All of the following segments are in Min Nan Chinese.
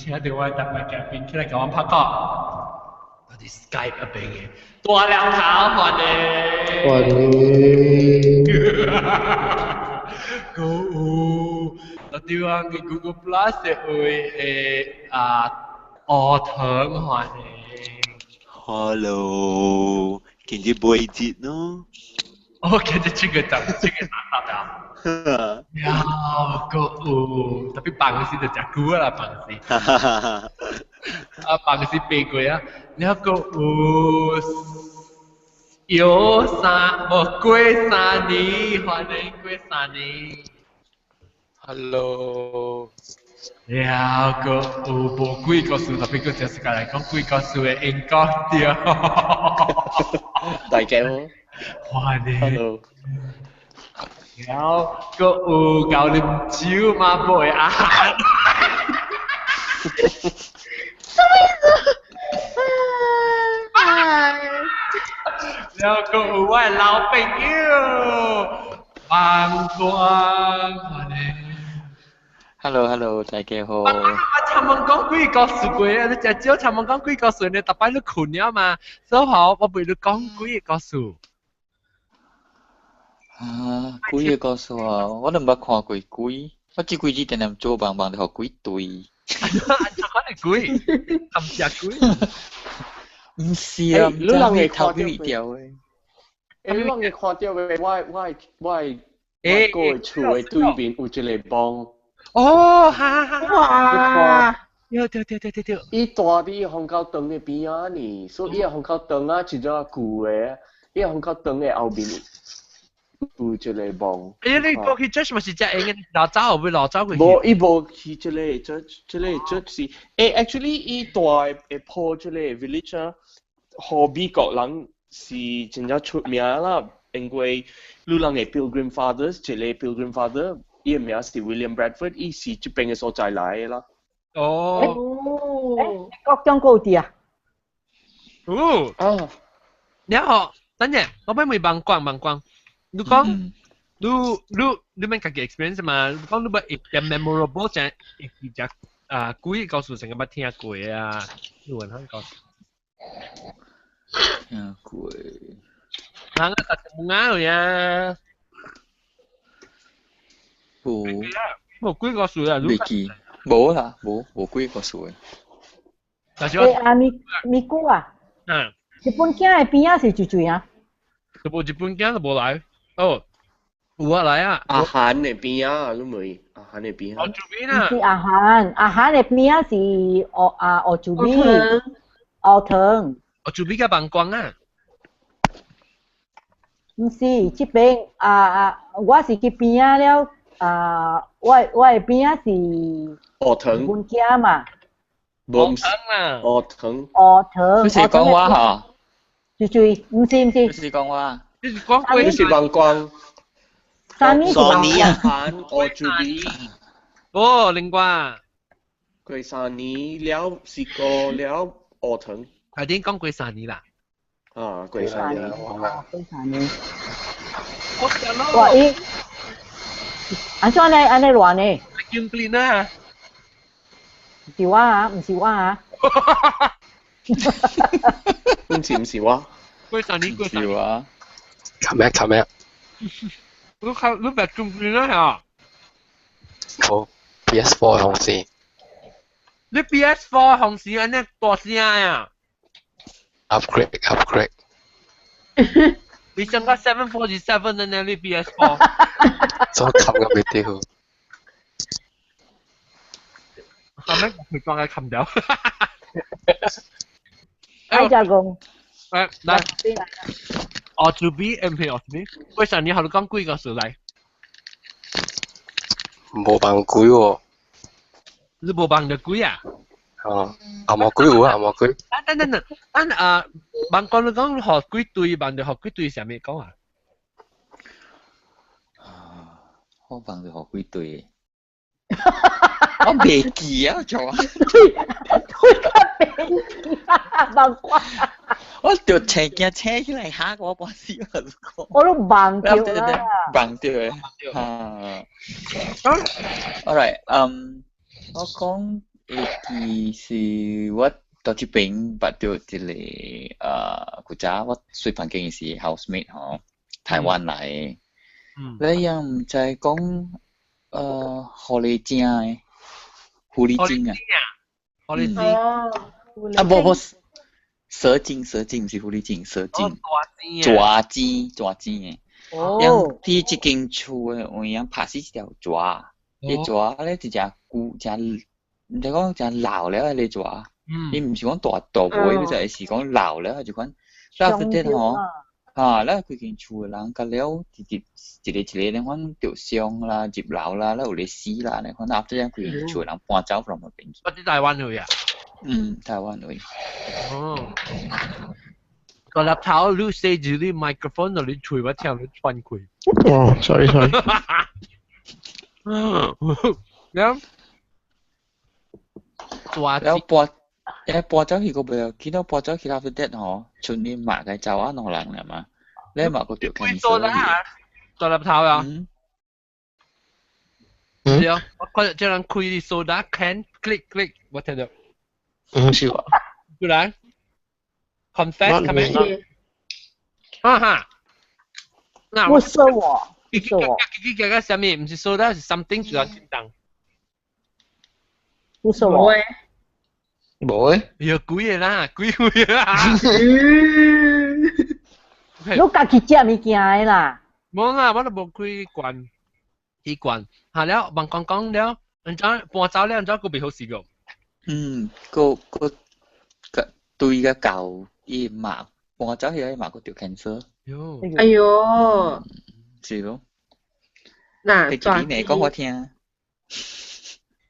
請到我特別嘉賓起來共阮拍鼓，我佇 Skype 那邊的大兩頭歡迎。歡迎。閣有，佇阮的 Google Plus 的位的啊，烏糖歡迎。 Hello，今日尾節咯。哦，今日這個集，這個哪集啊？了，閣有，特別放時就誠久啊啦，放時。啊，放時爬過啊，了閣有有三無過三年，歡迎過三年。 Hello。了，閣有無鬼故事，特別閣誠世界來講鬼故事的英國對。大家好。歡迎。 Hello。了，閣有厚啉酒嘛無的阿涵。什麼意思？哎。了，閣有我的老朋友，王光，歡迎。 Hello，Hello，大家好。啊，尋問講鬼故事過啊，你誠少尋問講鬼故事呢，逐擺你睏了嘛，所以吼，我袂你講鬼故事。啊，鬼个故事啊，我都毋捌看過鬼，我這幾日定定做夢夢著予鬼追。按怎款的鬼？含食鬼？毋是啊，你人會頭一條的。欸，你人會看著袂？我個厝的對面有一个墓。哦，哈哈哈！哇！對對對對對對。伊住佇虹口長的邊仔呢，所以伊虹口長啊，一種舊的，伊虹口長的後面有一个墓。欸，你過去 church 嘛是遮閒的，老早有欲老走過去？無，伊無去這个 church，這个 church 是，欸，actually 伊住的鋪這個 village 啊，予美國人是真正出名啦，因為你人的 Pilgrim Fathers，一个 Pilgrim Father，伊的名是 William Bradford，伊是這邊的所在來的啦。哦。欸，國中閣有佇啊？哦。啊。然後，等陣，我欲問望光望光，你講，你你你免家己 experience 嘛？你講你捌一點 memorable 正會記只啊，鬼故事成個捌聽過啊？你問下故事。聽過。人啊，實無呀。無。無鬼故事啊！袂記，無啦，無無鬼故事的。但是欸，啊，咪咪姑啊。嗯。日本囝的邊仔是住住啊？就無日本囝就無來。哦，有啊來啊。阿韓的邊仔，你問阿韓的邊仔。烏珠邊啊。是阿韓，阿韓的邊仔是烏啊烏珠邊，烏藤。烏珠邊佮望光啊。毋是，這邊啊啊，我是去邊仔了啊，我的邊仔是烏藤。日本囝嘛。無烏藤啊。烏藤。烏藤。你是講我吼？住住，毋是毋是。你是講我？你是講你是望光。啥物是望光？阿韓烏珠邊。哦，另外。過三年了是過了烏藤。啊，恁講過三年啦？啊，過三年。過三年。我食咯。哇！伊，按怎呢？按呢亂呢？叫你啊！是我啊，毋是我啊。毋是毋是我。過三年，過三年。我。琴日琴日。你看，你別叫你啊！好，PS4 紅線。你 PS4 紅線按呢大聲呀？Upgrade upgrade。你上個 747 的呢？你 PS4。做冚個未掉。後尾佢裝喺冚掉。哎，只講。誒，來。哦，主 B M P 哦，主 B，為啥你好你講鬼故事來？無扮鬼喎。你無扮著鬼啊？哦，紅毛鬼有啊，紅毛鬼。等等等，等啊，望光你講予鬼追，望著予鬼追啥物講啊？啊，我望著予鬼追。我袂記啊，做啊。對，對較袂記啊，望光。我著請鏡請起來嚇我半死啊！我都忘掉啦。忘掉的。啊。Alright，嗯，我講會記是我到這邊捌著一個古早我睡房間是 housemate 吼，台灣來的。你也毋知講狐狸精的，狐狸精啊。狐狸精。哦。啊，無無，蛇精蛇精，毋是狐狸精，蛇精。蛇精蛇精的。哦。佇這間厝的有影拍死一條蛇，彼蛇咧一隻舊，誠毋知講誠老了的蛇。伊毋是講大大尾，就係是講老了這款。แล้ว after 吼，啊，咱規間厝的人，甲了一日一個一個咧款著傷啦、入牢啦，了有咧死啦，咧款 after 這規間厝的人搬走 from 彼邊去。我佇台灣去啊？嗯，台灣去。哦。個立頭你塞住你 microphone 就你吹我聽你喘氣。哦，sorry sorry。了，了搬，搬走去個袂，見到搬走去 after that 吼，剩你媽個走啊兩人了嘛，你媽個著 cancer 大粒頭啊！嗯，對啊，我看這人開啲 soda can click click，我聽到。唔是喎。過來，confess 係咪？哈哈。嗱，我說我，說我。佢佢個啥物？唔是 soda，是 something 就係震動。我說我。無誒。有鬼的啦，鬼鬼啦。你家己食物件的啦。無啦，我都無開罐，去罐。下了，問講講了，按怎搬走了，按怎閣袂好勢個？嗯，個個個對個舊伊媽搬走去，伊媽閣著 cancer。哎喲。是咯。嗱，你你講我聽。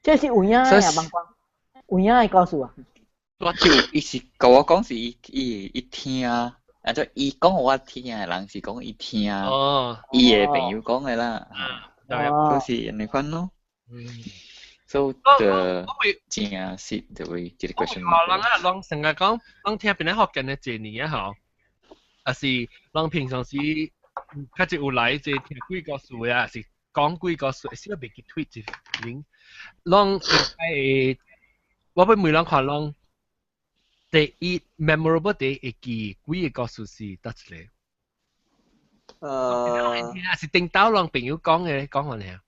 這是有影的啊，問講。有影的故事啊？我就伊是共我講是伊伊伊聽，啊，就伊講予我聽的人是講伊聽，伊的朋友講的啦，就是按呢款咯。所以就真實就會這個 question。人啊，人成日講，人聽邊個福建的這年啊吼，啊是人平常時較濟有來這聽鬼故事的啊，是講鬼故事，是袂記推一零，人應該會，我欲問人看攏。第一 memorable 第一會記幾個故事是佗一個？是頂兜人朋友講的，講予聽。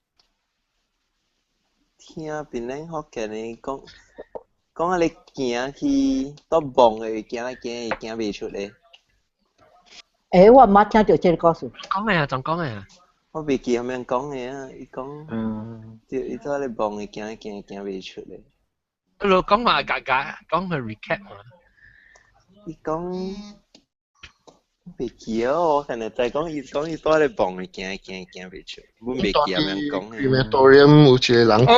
聽邊個福建的講，講啊你行去到夢的行來行去行袂出來。欸，我毋捌聽著這個故事。講的啊，怎講的啊？我袂記啥物講的啊，伊講，對，伊做咧夢的行來行去行袂出來。你講嘛，家家講個 recap 嘛。伊講袂記哦，我可能在講伊講伊蹛咧夢的行行行袂出，阮袂記啥物講的。 Crematorium 有一個人哦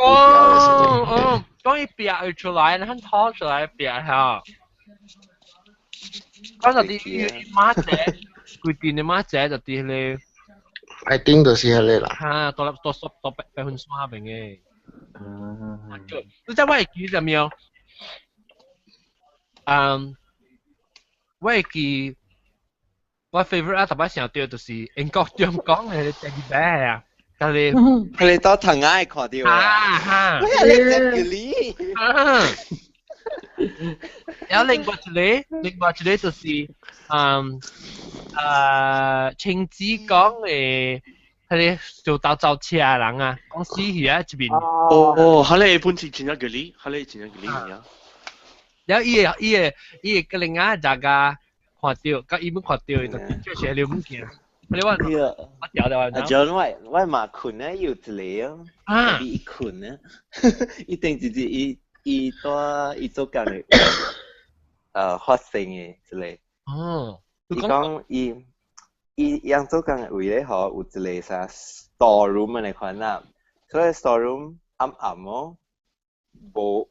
哦，講伊煏會出來，然後拖出來煏嚇。講就佇媽姐，規定的媽姐就佇彼個。 I think 就是彼個啦。哈，多粒多濕多白白粉刷邊的。你知我會記啥物哦？嗯，我會記我 favorite 啊，特別想到就是英國中講的 Teddy Bear 啊，佢哋佢哋到藤愛看到啊哈，我係你隻你。然後另外一個，另外一個就是青子講的。彼個做鬥走車的人啊，講死去啊這邊。哦，彼个本是真正吉利，彼个真正吉利啊。然後伊個伊個伊個另外一個看到，佮伊們看到，就就是了物件。你我我調掉啊，John，我我嘛睏咧有一個啊，伊睏咧，伊頂一日伊伊蹛伊做工的，發生的一個。哦。伊講伊。伊樣做工的位咧吼，有一個啥 store room 的款啦，所以 store room 暗暗哦，無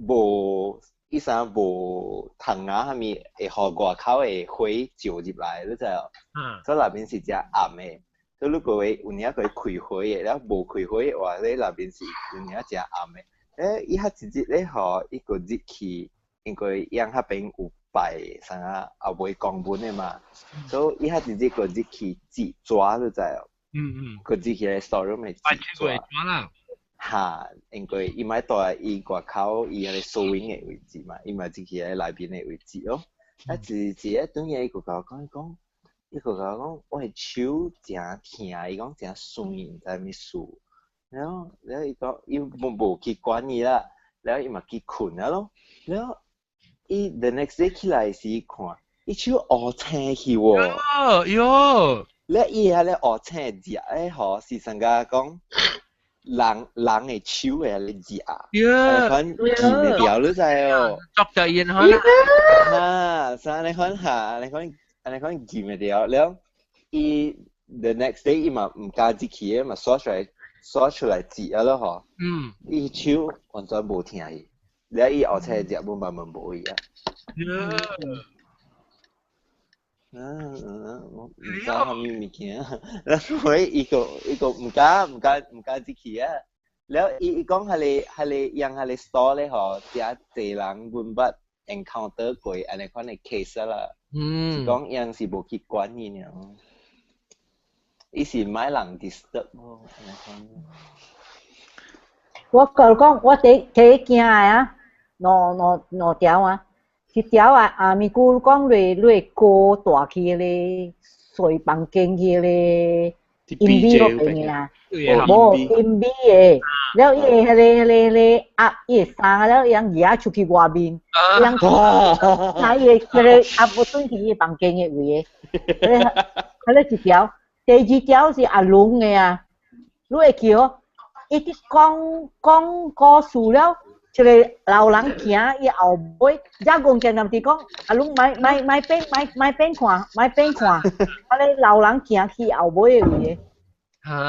無伊啥無窗仔啥物會予外口的火照入來，你知無？所以內面是誠暗的，所以你個會有影會開火的，了無開火的話，咧內面是有影誠暗的。欸，伊彼一日咧吼，伊個入去，因為樣彼邊有拜啥啊，後尾公文的嘛，所以伊彼一日個入去紙紙，你知無？嗯嗯。個入去咧 store room 的紙紙啦。嚇，因為伊咪蹛伊外口伊個 sewing 的位置嘛，伊嘛進去喺內邊的位置哦。啊，一一個轉伊就共我講，伊講，伊就共我講，我的手誠疼，伊講誠酸，毋知啥物事。然後，然後伊講，伊無去管伊啦，然後伊嘛去睏啊咯。然後，伊 the next day 起來時看，伊手烏青去喎。哦喲，咧伊遐咧烏青食的吼，是像甲講人人的手的咧食，按呢款見會著你知哦。作就煙可能。哈，是按呢款哈，按呢款按呢款見會著了。伊 the next day 伊嘛毋敢入去，嘛刷出來刷出來食啊咯吼。伊手完全無疼去，了伊後青食本嘛問無去啊。嗯，我毋知啥物物件，然後伊個伊個毋敢毋敢毋敢入去啊。了伊伊講彼個彼個用彼個 store 咧吼，誠濟人阮捌 encounter 過按呢款的 case 啦。是講𪜶是無去管伊爾。伊是莫人 disturb 咯，按呢款。我甲你講，我第第一驚的啊，兩兩兩條啊，一條啊，阿咪姑講你你高大去咧，睡房間去咧，陰美嗰邊啊，無陰美的，了伊個彼個彼個彼個鴨，伊會送了，伊人舉出去外面，伊人那伊個彼個鴨無轉去伊房間的位的，彼個彼個一條，第二條是阿龍的啊，你會記哦？伊佇講講故事了，一個老人行伊後尾，才講見人佇講，阿龍莫莫莫變莫莫變看，莫變看，啊個老人行去後尾的位的。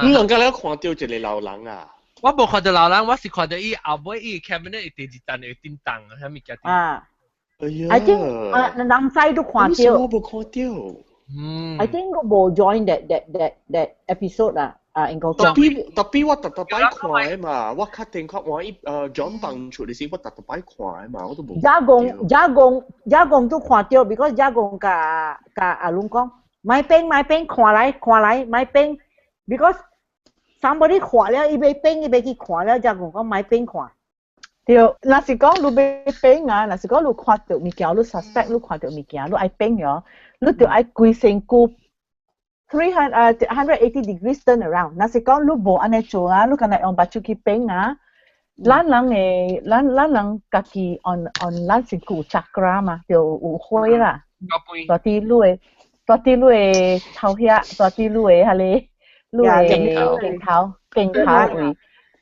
你兩個咧看到一個老人啊？我無看到老人，我是看到伊後尾伊 cabinet 第二層會叮當，啥物件？啊！哎呀 I think 啊，人西都看到。我無看到。I think 我無 join that episode 啊。啊，應該 Tapi tapi 我逐逐擺看的嘛，我確定確我伊John 放出的時，我逐逐擺看的嘛，我都無。賈公賈公賈公都看到，because 賈公共共阿龍講，莫變莫變，看來看來，莫變，because somebody 看了，伊欲變，伊欲去看了，賈公講莫變看。對，若是講你欲變啊，若是講你看到物件，你 suspect 你看到物件，你愛變哦，你就愛規身軀 380 degrees turn around。若是講你無按呢做啊，你干焦用目睭去變啊，咱人的咱咱人家己 on on 咱身軀有 chakra 嘛，就有火啦。蹛佇你的蹛佇你的頭遐，蹛佇你的彼個你的肩頭肩頭位。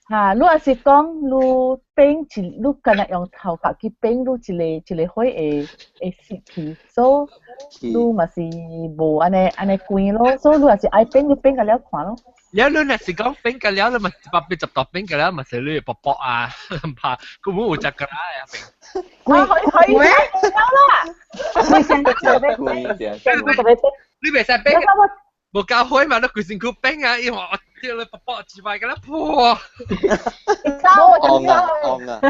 哈，你若是講你變一，你干焦用頭殼去變，你一個一個火會會熄去，所以你嘛是無按呢按呢關咯，所以你若是愛變，你變個了看咯。了你若是講變個了，你咪180度變個了，咪是你卜卜啊，唔怕，根本有隻個啦啊變。可以可以了啦。規身軀特別變，特別變。你袂使變。無夠火嘛，你規身軀變啊！伊話我叫你卜卜一擺個啦破。戇啊戇啊！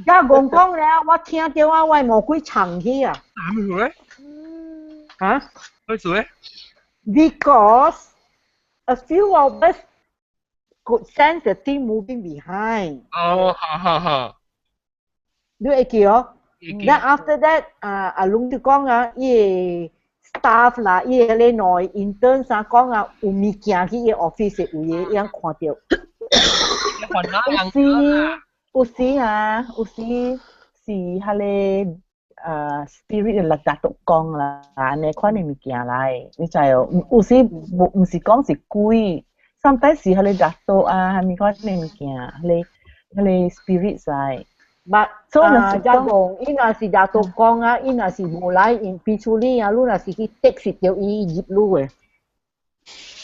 而講講了，我聽到啊，我魔鬼藏去啊。咩事咧？嚇？咩事咧？Because a few of us could sense the thing moving behind. 哦，好好好。你會記哦？Then after that，啊阿龍就講啊，伊 staff 啦，伊個咧內 intern 啥講啊，有物件去伊 office 的位，伊通看到。有時有時啊，有時是彼個spirit 的力度講啦，按呢款的物件來，你知哦？有時無毋是講是鬼，sometimes 是彼個力度啊，蝦米款的物件，彼個彼個 spirit 來。 But 所以啊，才講，伊若是拿刀講啊，伊若是無來因彼處理啊，你若是去滴實著伊入你的，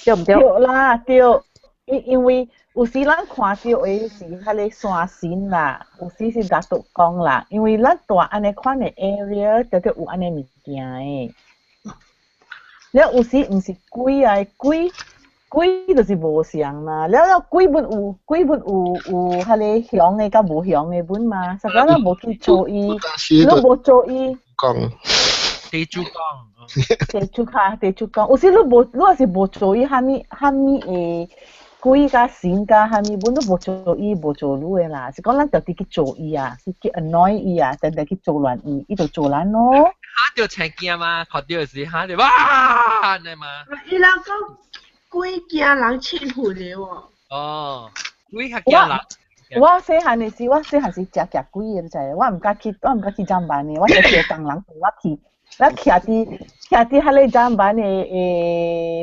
對毋對？對啦，對，因因為有時咱看著的是彼個山神啦，有時是拿刀講啦，因為咱蹛按呢款的 area，著著有按呢物件的。了有時毋是鬼啊，鬼鬼就是無相嘛。了了鬼本有鬼本有有彼個凶的佮無凶的本嘛，實在咱無去注意，你無注意。講。地主講。地主卡地主講，有時你無你若是無注意蝦米蝦米會鬼佮神佮啥物本都無做伊，無做你的啦，是講咱特地去做伊啊，是去 annoy 伊啊，定定去做亂伊，伊就做咱咯。嚇著青驚嘛，看著時嚇著哇，按呢嘛。伊人講鬼驚人七魂的喎。哦，鬼較驚人。我細漢的時，我細漢時誠驚鬼的，你知？我毋敢去，我毋敢去棧板的，我就叫工人陪我去。我徛佇彼個棧板的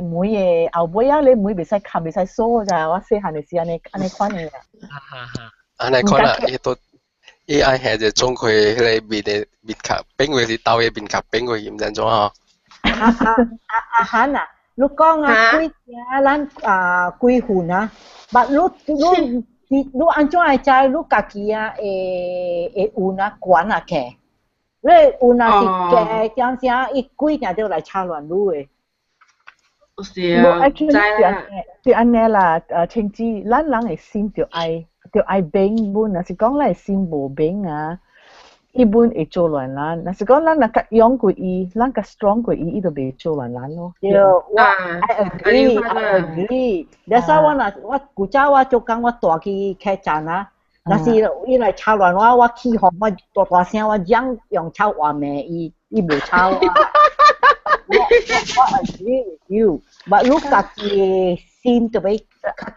門的後尾啊，你門袂使冚，袂使鎖咋？我細漢的時按呢按呢款的啊。按呢款啊，伊都伊愛下就總開彼个面的面殼變過是兜的面殼變過去，毋知按怎吼。阿阿阿阿韓啊，你講啊，鬼驚咱啊鬼魂啊，但你你你你按怎會知你家己啊會會運啊懸啊起？你運啊是假點聲，伊鬼定著來插亂你的。是啊，知啦。是按呢啦，清子，咱人的心著愛著愛平穩，若是講咱的心無平啊，伊本會做亂咱。若是講咱若較勇過伊，咱較 strong 過伊，伊就袂做亂咱咯。對，我 I agree, I agree。你說我若我古早我做工我蹛去客棧啊，若是伊來吵亂我，我起哄，我大大聲，我用用手話罵伊，伊無吵我。我 agree with you，but 你家己的心就欲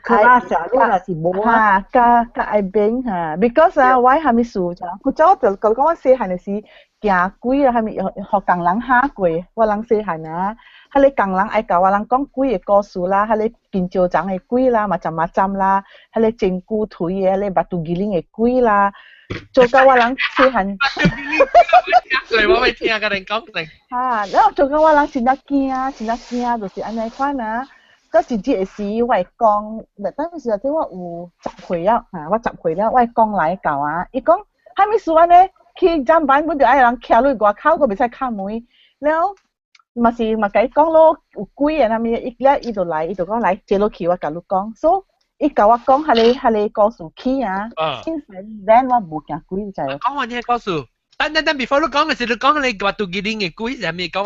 較拉下，你若是無啊，較較愛變哈，because 啊，我啥物事就，古早我就講我細漢的時驚鬼啊，啥物予工人嚇過，我人細漢啊，彼个工人愛共我人講鬼的故事啦，彼个金蕉欉的鬼啦，嘛針仔針啦，彼个針骨腿的，彼个 Batu Giling 的鬼啦，做到我人細漢。對，我未聽佮恁講咧。哈，然後做到我人真正驚，真正驚，就是按呢款啊。到一日的時，我會講，當時陣我有十歲了，哈，我十歲了，我會講來教啊。伊講，啥物事按呢？去棧板本就愛人徛落外口，閣袂使敲門。了，嘛是嘛共伊講咯，有鬼的啥物，伊了伊就來，伊就講來坐落去，我共你講。所以伊共我講彼个彼个故事起啊。Since then 我無驚鬼，知無？講完呢個故事，等等等，before 你講的時，你講你 Batu Giling 的鬼是啥物？講。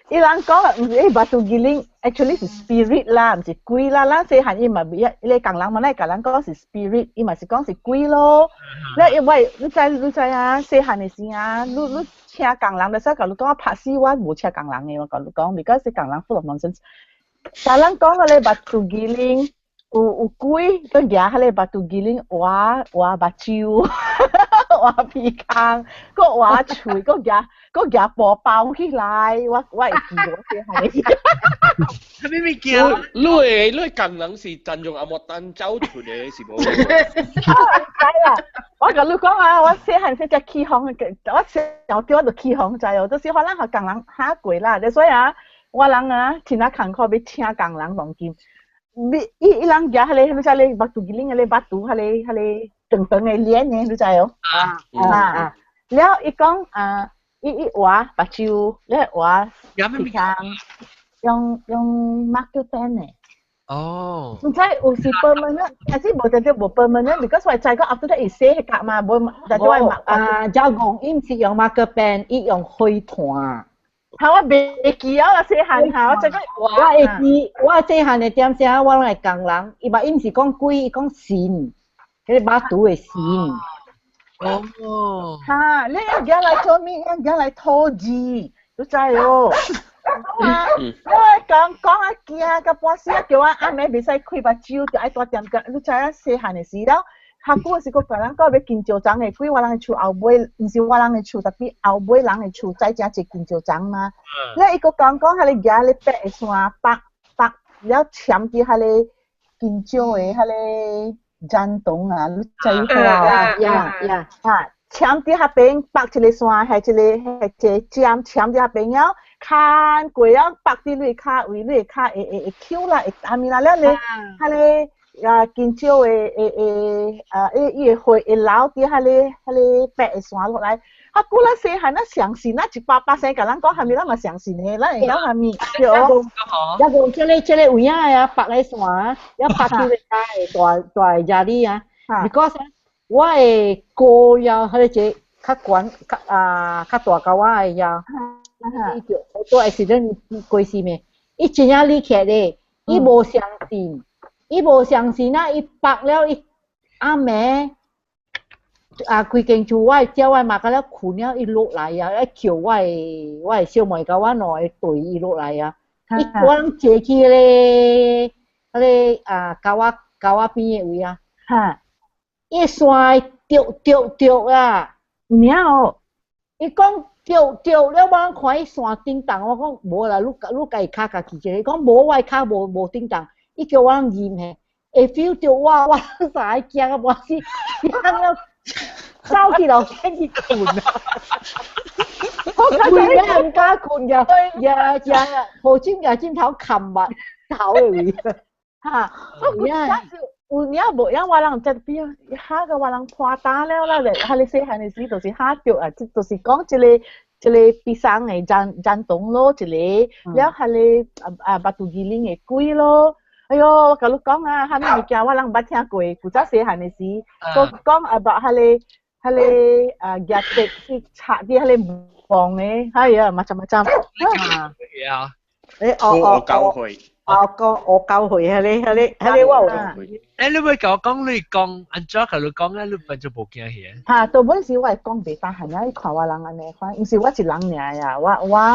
伊人講啦，毋是 Batu Giling，actually 是 spirit 啦，毋是鬼啦。咱細漢伊嘛袂伊個工人嘛，會共咱講是 spirit，伊嘛是講是鬼咯。你因為你知你知啊，細漢的時啊，你你請工人的時候，共你講我拍死我無請工人的，我共你講，because 工人 full of nonsense。但咱講彼个 Batu Giling 有有鬼，都舉彼个 Batu Giling 挖挖目睭，挖鼻孔，閣挖喙，閣舉閣舉布包起來，我我會記我細漢的時。啥物物件？你的你的工人是真用阿莫丹走出的是無？知啦，我共你講啊，我細漢時才起哄，我小叫我就起哄，知無？就是可能予工人嚇過啦，所以啊，我人啊，真啊艱苦欲請工人當今。你伊伊人舉彼个，你知咧，Batu Giling 彼个 batu，彼个彼个長長的鏈的，你知無？啊啊！了伊講啊，伊伊畫目睭，咧畫鼻孔，用用 marker pen 的。哦。毋知有是 permanent，還是無直接無 permanent？because 我知講 after that 伊洗彼格嘛，無就對我啊，照講伊毋是用 marker pen，伊用火炭。嚇，我袂記啊！我細漢嚇，我這個我會記，我細漢的點聲，我攏會工人，伊嘛伊毋是講鬼，伊講神，彼个 batu 的神。哦。嚇！你用舉來做咩？用舉來吐字，你知哦？啊！我講講啊驚到半死啊，叫我暗暝袂使開目睭，就愛大點點。你知影細漢的時了，較久是閣別人講欲金蕉欉的鬼，我人的厝後尾，毋是我人的厝，tapi 後尾人的厝載誠濟金蕉欉嘛。了伊閣講講，彼个舉咧白的山北北了攕佇彼个金蕉的彼个棧洞啊，你知影啊？呀呀！啊，攕佇彼邊北一个山，彼一个彼一个尖攕佇彼邊了，牽過了北佇你跤位，你的跤會會會抾啦，會啥物啦，了咧，彼个啊，金蕉的會會啊，伊伊會會會留佇彼个彼個白的山落來。啊，古咱細漢咱相信，咱100%共人講啥物，咱嘛相信的，咱會曉啥物？對。抑講這个這个有影的啊，白的山，抑白去個大大壓力啊。because 我的哥了，彼個一個較懸較啊較大甲我的了，伊就好多 accident 過身的，伊真正厲害咧，伊無相信。伊無相信啊，伊白了，伊暗暝啊，規間厝我叫我媽甲了睏了，伊落來啊，伊叫我的小妹佮我兩个對伊落來啊，伊我攏坐去彼個彼個啊，溝仔邊的位啊，伊山著著著啊，有影哦，伊講著著了，我看伊山頂動，我講無啦，你家己跤家己一個，伊講無我的跤無頂動，伊叫我認嘿，會 feel 到我我啥驚啊半死，驚了走去樓頂去睏啊！我規日毋敢睏呀，呀呀，抱枕舉枕頭冚目頭的位，我有影無影我人這邊下個我人破膽了啦，咧，哈你細漢的時就是嚇著啊，這就是講這個pisang 的 jantung 咯，一個，了哈你啊 batu giling 的鬼咯。哎喲，我共你講啊，啥物物件我人捌聽過，古早細漢的時，閣講 about 彼個啊額竹去插佇彼個墓的，哎呀，macam-macam。啊，欸我教會。我講我教會彼個我有。欸，你欲共我講，你講按怎共你講啊？你變做無驚去？哈，到尾時我會講袂當閒啊，伊看我人按呢款，毋是我一人爾呀，我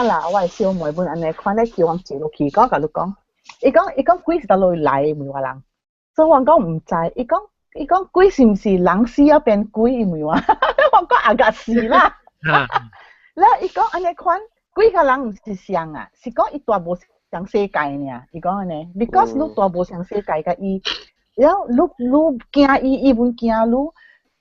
啦，我的小妹本按呢款咧叫阮坐落去，講共你講，伊講鬼是佗落來的問我人，所以我講毋知，伊講鬼是毋是人死了變鬼？伊問我，我講啊個是啦。了伊講按呢款，鬼佮人毋是相啊，是講伊蹛無相世界爾，伊講按呢，because 你蹛無相世界佮伊，了你驚伊，伊本驚你，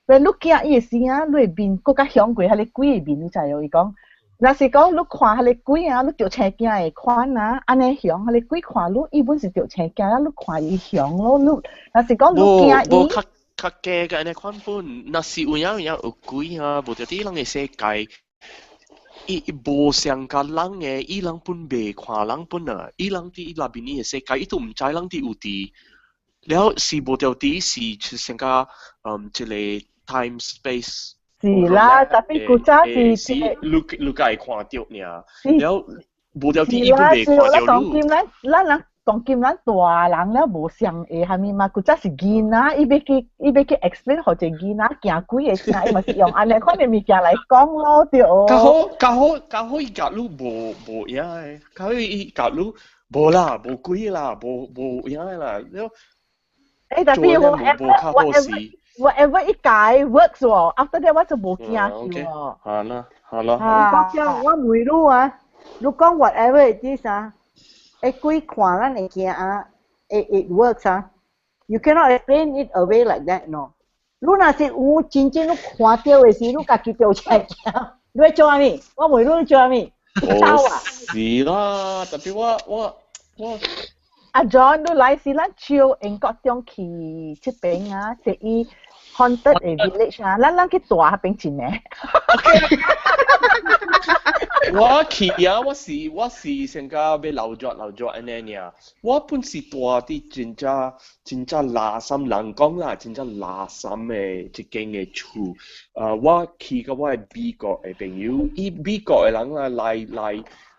但你驚伊的時啊，你的面閣較兇過彼個鬼的面，你知無？伊講，若是講你看彼個鬼啊，你著青驚的款啊，按呢兇，彼個鬼看你，伊本是著青驚，啊，你看伊兇咯，你若是講你驚伊，無較較假嘅按呢款本，若是有影有影有鬼啊，無著佇人的世界。伊無相佮人的，伊人本袂看人本啊，伊人佇伊內面伊的世界，伊都毋知人佇有佇。了是無著佇是就像甲一個 time space。是啦，tapi 古早是是你才會看著爾，了無著佇伊本袂看著你。咱人當今咱大人了無相會蝦米嘛，古早是囡仔，伊欲去 explain 予一個囡仔驚鬼的聲，伊嘛是用按呢款的物件來講咯，對。較好較好較好，伊共你無影的，較好伊共你無啦，無鬼啦，無影的啦，了。欸，tapi 我 whatever 伊解 works 喎，after that 我就無驚去喎。好啦好啦。我講我問你啊，你講 whatever it is 啊。會鬼看咱會驚啊，it works 啊，you cannot explain it away like that no。你若是有真正你看著的時，你家己著青驚，你欲做啥物？我問你做啥物？走啊！是啦，tapi 我。阿 John，你來時咱招英國中去這邊啊，是伊 haunted 的 village 啊，咱去蹛彼邊一暝。我去啊，我是先甲欲留作留作按呢爾。我本是蹛佇真正真正垃圾人講啦，真正垃圾的一間的厝。我去佮我的美國的朋友，伊美國的人啊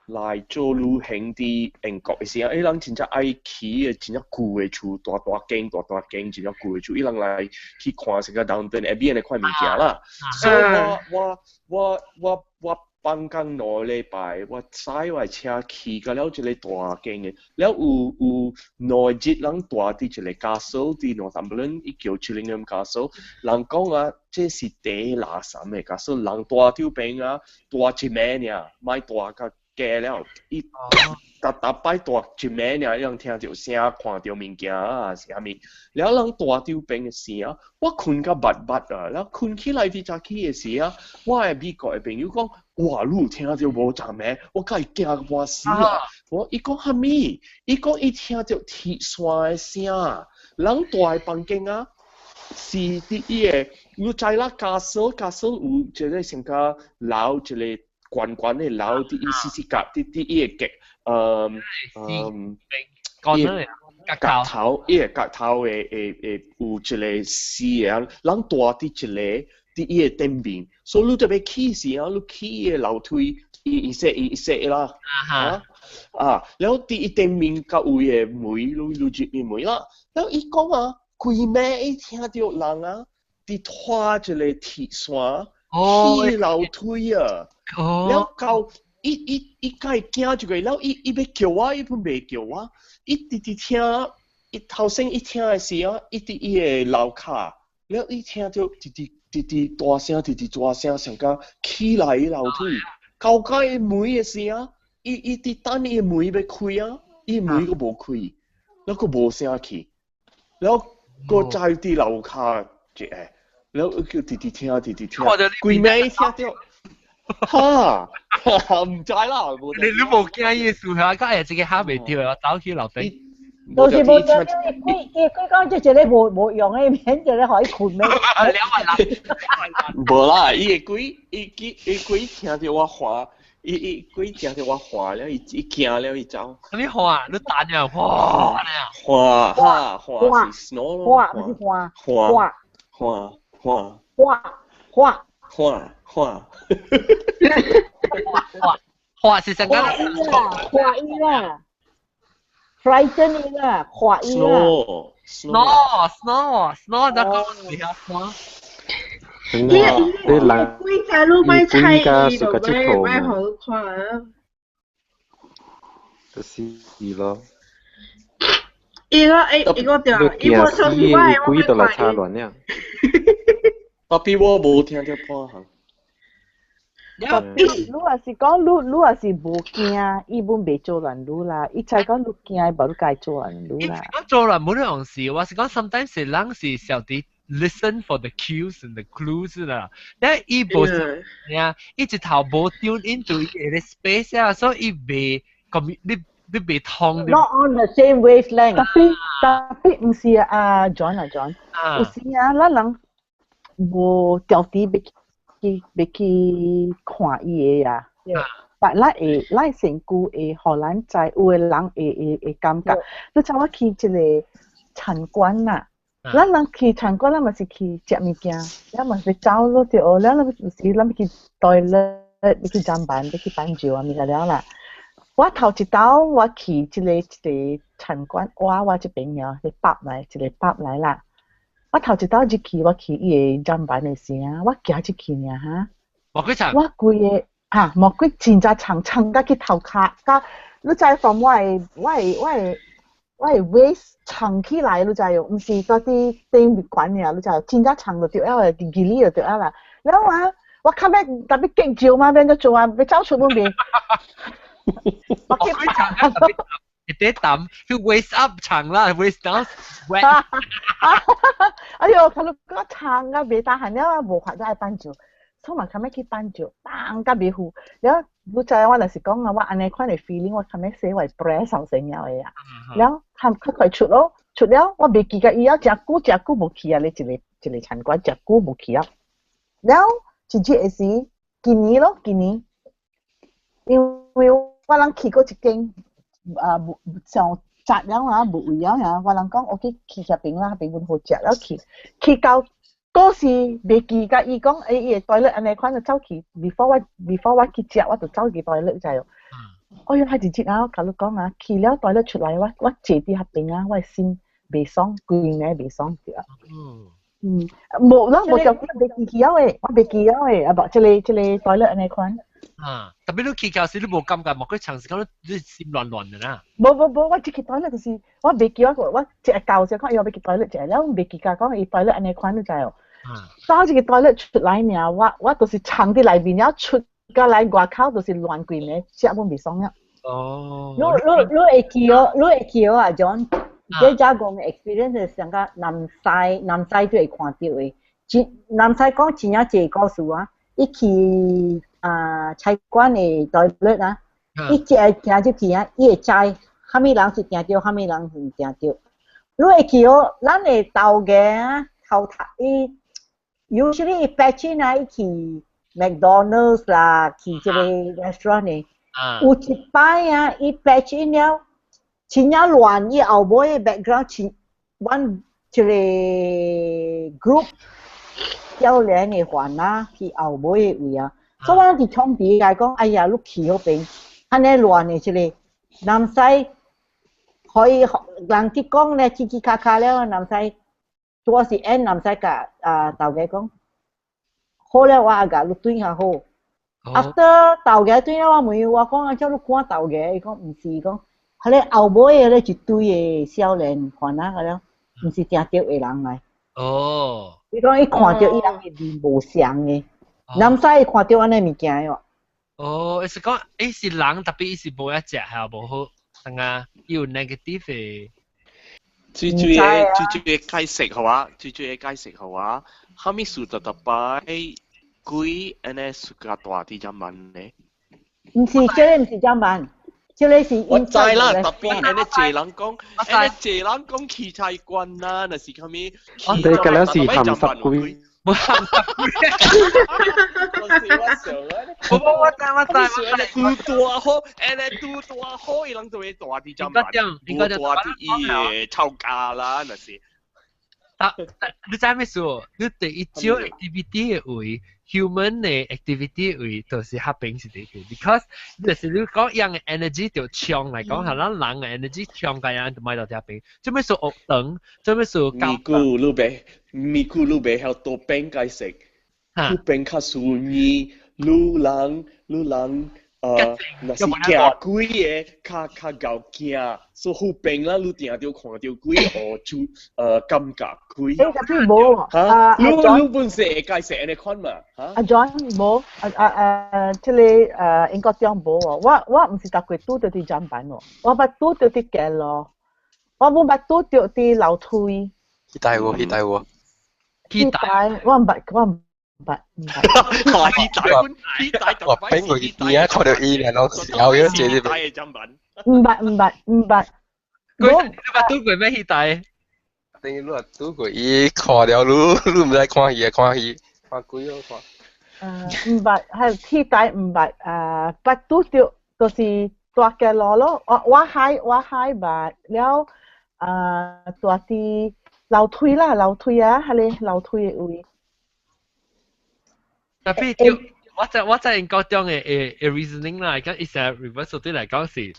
來做旅行佇英國的時陣，伊人真正愛去的真正舊的厝，大大間大大間真正舊的厝，伊人來去看這個 Downton Abbey 的款物件啦。所以我放工2禮拜，我駛我的車去到了一個大間的，了有2日人蹛佇一個 castle 佇 Northumberland，伊叫 Chillingham Castle。人講啊，這是第垃圾的 castle，人蹛佇邊啊，蹛一暝爾，莫蹛較加了，伊逐逐擺蹛一暝爾，伊人聽著聲，看著物件啊，啥物。了人蹛佇邊的時啊，我睏甲捌捌啊，了睏起來佇早起的時啊，我的美國的朋友講，哇，你有聽著無昨暝？我共伊驚甲半死啊！我伊講啥物？伊講伊聽著鐵線的聲，人蹛的房間啊，是佇伊的，你知啦，castle 有一個像較樓一個。懸懸的樓佇伊四四角，佇伊的角，伊角頭，伊的角頭的會有一個死的，人蹛佇一個，佇伊的頂面，所以你特別起時啊，你起伊的樓梯，伊伊說伊說啦，啊啊，然後佇伊頂面較有伊的門，你你入伊門啦，然後伊講啊，規暝伊聽著人啊，佇拖一個鐵線起樓梯啊，然後到伊伊伊家驚一個，然後伊伊欲叫我，伊本袂叫我，伊直直聽，伊頭先一聽的時啊，伊佇伊的樓跤，然後伊聽著直直直直大聲，直直大聲，上甲起來樓梯，到甲伊門的時啊，伊伊佇等伊的門欲開啊，伊門閣無開，然後閣無聲去，然後閣再佇樓跤一個，然後叫直直聽，直直聽，規暝伊聽著。哈，毋知啦，你你無驚伊數下，講哎呀，這個嚇袂著，我走去樓頂。就是無對，伊伊佢講這一個無無用的，免一個予伊睏咩？無啦，伊的鬼，伊伊伊鬼聽著我喊，伊伊鬼聽著我喊了，伊伊驚了，伊走。啥物喊？你彈呀？哇！喊哈喊是 snow 咯。喊毋是喊。喊喊喊喊喊喊喊。喊喊是啥個？喊伊啦，喊伊啦。frighten 伊啦，嚇伊啦。 Snow snow snow，那個你曉 snow？伊伊鬼仔路買菜，伊就買買好看啊。就是咯。伊個誒，伊個對，伊無相信我，我鬼都來插亂了。 Tapi 我無聽著半項。你若是講你你若是無驚，伊本袂做亂你啦。伊才講你驚，無你該做亂你啦。講做亂冇呢樣事，我是講 sometimes 是人是曉得 listen for the cues and the clues 啦。但伊無呀，伊一頭無 tune into 伊個 space 啊，所以伊袂咁你你袂通。 Not on the same wavelength。 Tapi tapi 毋是啊，John 啊 John，有時啊，咱人無調啲欲去欲去看伊的啊。但咱會咱身軀會予咱知，有的人會會會感覺。你知我去一個餐館啦，咱人去餐館，咱嘛是去食物件，咱嘛是走落對，了咱有時咱欲去 toilet，欲去砧板，欲去挽尿啊物件了啦。我頭一道我去這個一個餐館，我我這邊呀，是 pub 來，一個 pub 來啦。我頭一道入去，我去伊个砧板的時啊，我行入去爾哈，魔鬼長，我規个哈魔鬼真正長長甲去頭殼，甲你知 from 我的我的我的我的 waist 長起來，你知無？毋是蹛佇頂面懸爾，你知無？真正長就對了，佇義理就對了啦。了啊，我較尾特別激招嘛，變做做啊，欲走出門袂。魔鬼長啊，特別一啲膽，佢 waist up 長啦，waist down wet。哎喲，看你個長啊，袂大漢了啊，無法再愛挽尿，所以嘛較尾去挽尿，重甲袂赴。了，你知我若是講啊，我按呢款的 feeling，我較尾洗我 breast 上重要的啊。了，較較快出咯，出了我袂記得伊啊，誠久誠久無去啊，咧一個一個餐館，誠久無去啊。了，一日的時，今年咯，今年，因為我人去過一間啊，無上雜了啊，無位了呀，我人講我去去遐邊啦，遐邊阮好食了去，去到嗰時袂記甲伊講，欸，伊會 toilet 按呢款就走去，before 我 before 我去食，我就走去 toilet 知無？哎喲，彼一日啊，我共你講啊，去了 toilet 出來，我我坐佇遐邊啊，我的心袂爽，規暝袂爽對啊。嗯，無啦，無條件袂記起了的，我袂記了的，啊無，這個這個 toilet 按呢款。啊，特別你去到時你無感覺，莫過長時間你你心亂亂的啦。無無無，我入去 toilet 就是我袂記我我一個舊時講，伊欲去 toilet 一下，了袂記甲講伊 toilet 按呢款你知無？走這個 toilet 出來爾，我我就是藏佇內面了，出到來外口就是亂規暝，食本袂爽了。哦。你你你會記哦，你會記哦啊，John。這只講 experience 是上個南西南西都會看著的。真南西講真正濟故事啊！伊去啊菜館的 toilet 啊，伊一個行入去啊，伊會知啥物人是定著，啥物人是毋定著。你會記哦，咱的頭家啊，頭頭伊，usually 伊 patch in 啊，伊去 McDonald's 啦，去這個 restaurant 的，有一擺啊，伊 patch in 了，真正亂，伊後尾的 background 真，阮一個 group。少年的番仔去後尾的位啊，所以我佇窗邊共伊講，哎呀，你去彼邊，按呢亂的這个，南西可以人去講咧，嘰嘰卡卡了，南西主要是演南西共啊頭家講，好了我也共你轉較好。After 頭家轉了，我問伊我講啊，叫你看頭家，伊講毋是，伊講，彼个後尾的咧一堆的少年番仔個了，毋是定著的人來。伊講伊看著伊人的面無相的，南西伊看著按呢物件的。哦，伊是講伊是人，特別伊是無一隻係無好，等下有 negative 的。最主要最主要解釋係話，最主要解釋係話，啥物事特特擺鬼按呢暑假大佇遮問呢？毋是，這个毋是這慢，這个是我知啦，特別按呢濟人講，按呢濟人講器材關啦，若是啥物？你個了是鹹濕鬼。無鹹濕鬼。我我知我知我知。拄大好，按呢拄大好，伊人就會大佇遮問，無大佇伊的吵架啦，若是。啊，你知咩事？你第一招 activity 的位，human 的 activity 的位，就是較平是第一個，because 就是你講樣的 energy 就強來講，係咱人的 energy 強個樣就買到遮邊。做咩數惡燈？做咩數咪咕你袂，咪咕你袂曉多變解釋，你變較順意，你人你人。若是驚鬼的，較較𠢕驚，所以好變啦，你定著看著鬼，哦，就感覺鬼。欸，特別無啊，你你本身會解釋按呢款嘛？阿 John 無，啊啊啊，這个英國長無哦，我我毋是逐過拄著佇砧板哦，我捌拄著佇街路，我無捌拄著佇樓梯。去大喎，去大喎。去大，我毋捌，我毋捌，毋捌。去大，去大，我邊個邊啊？看到伊然後笑咗這啲。毋捌，毋捌，毋捌。你捌拄過咩去大？等於你若拄過伊，看了你，你毋知看戲看戲，看鬼咯看。毋捌，係去大毋捌，捌拄著就是大街路咯。我我海我海捌了，蹛佇樓梯啦，樓梯啊，彼个樓梯的位。特別我在我在英國中的的的 reasoning 啦，講伊成 reverse 對來講是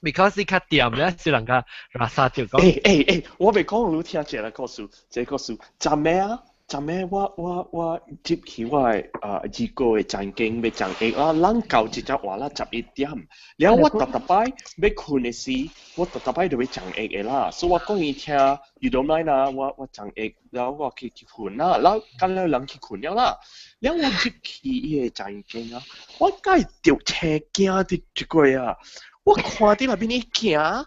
，because 你較掂咧，是人家拉薩就講。欸欸欸，我袂講你聽這個故事，這個故事，昨暝啊，昨暝我我我接去我的啊二哥的房間欲講下啊，咱到一隻話啦11點，了我逐逐擺欲睏的時，我逐逐擺就欲講下的啦，所以我講伊聽，you don't mind 啊，我我講下，了我去去睏啦，了干了人去睏了啦，了我入去伊的房間啊，我該著車驚佇一個啊，我看佇內面伊行，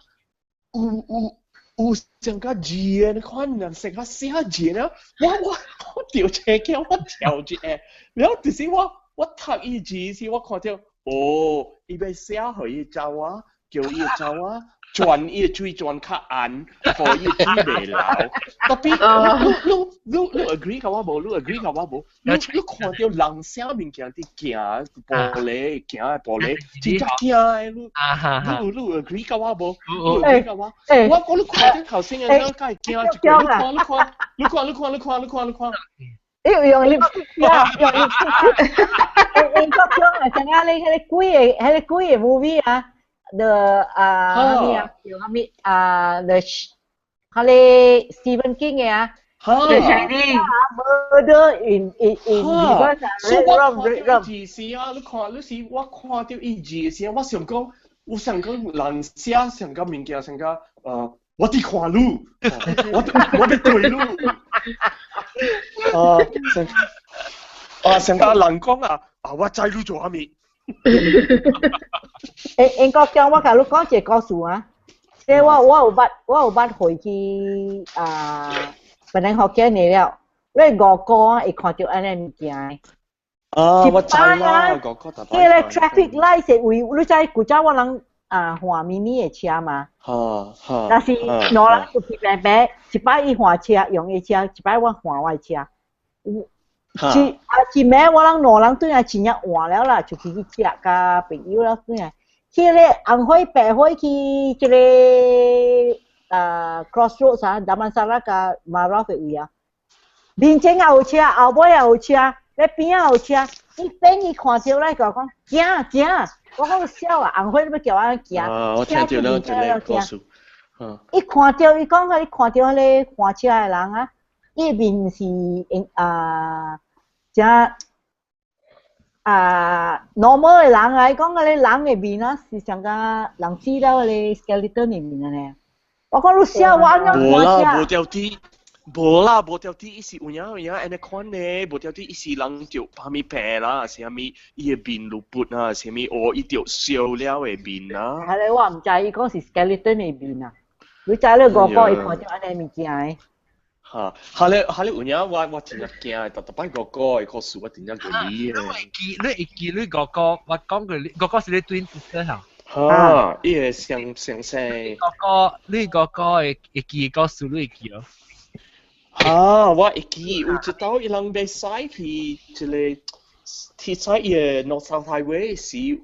有有。有上較字的，你看人成較寫字了，我我我著車驚，我跳一下，了就是我我讀伊字時，我看著，哦，伊欲寫予伊查某，叫伊查某轉伊的水轉較暗，予伊的水袂流。特別你你你你 agree 共我無？你 agree 共我無？你你看著人寫物件佇行玻璃，行的玻璃，真正驚的你。你你 agree 共我無？你 agree 共我？我講你看著頭先的，你敢會驚一個？你看你看你看你看你看你看你看。伊用 lipstick 啊，用 lipstick。英國講啊，像啊，你彼個鬼的，彼个鬼的 movie 啊，the 啊，啥物啊，叫啥物啊，the 彼个 Stephen King 的啊。 The Shining murder in reverse 啊，所以我看著伊字時啊，你看你是我看著伊字時，我想講，我想講人寫上個物件上個我佇看你，我我佇對你，啊，上啊上個人講啊，啊我知你做啥物。欸，英國講我共你講一個故事啊，即我我有捌我有捌回去啊，本來福建的了，你五哥啊會看著按呢物件的。啊，我知啦，五哥特彼个 traffic light 是位，你知古早我人啊換 mini 的車嘛？哈哈。但是兩人出去白白，一擺伊換車用伊車，一擺我換我的車。一啊一暝我人兩人轉來真正換了啦，出去去食佮朋友了轉來，去个紅火白火去這个啊 crossroads 啊，Damansara 佮 Marof 的位啊，面前也有車，後尾也有車，咧邊仔有車，伊邊伊看著咧，就講行行，我講痟啊，紅火你欲叫我行？啊，我聽著了這個故事。伊看著伊講伊看著彼個看車的人啊，伊面是啊，誠啊 normal 的人啊，伊講彼個人的面啊是像甲人死了彼個 skeleton 的面按呢。我講你痟我按怎無啦，看車？無條啲，無啦，無條啲，伊是有影有影按呢款呢，無條啲伊是人著啥物病啦，啥物伊的面露骨啊，啥物哦，伊著燒了的面啊。係咧，我毋知伊講是 skeleton 的面啊。你知咧五個伊看著按呢物件的。嚇，哈咧哈咧有影我真正驚，逐逐擺哥哥的故事我真正記的。你會記，你會記你哥哥，我講過你哥哥是你 twin sister 嚇。嚇，伊會上上生。哥哥，你哥哥會記故事，你會記哦。啊，我會記有一道伊人欲駛去一個，去駛伊個 North South Highway 時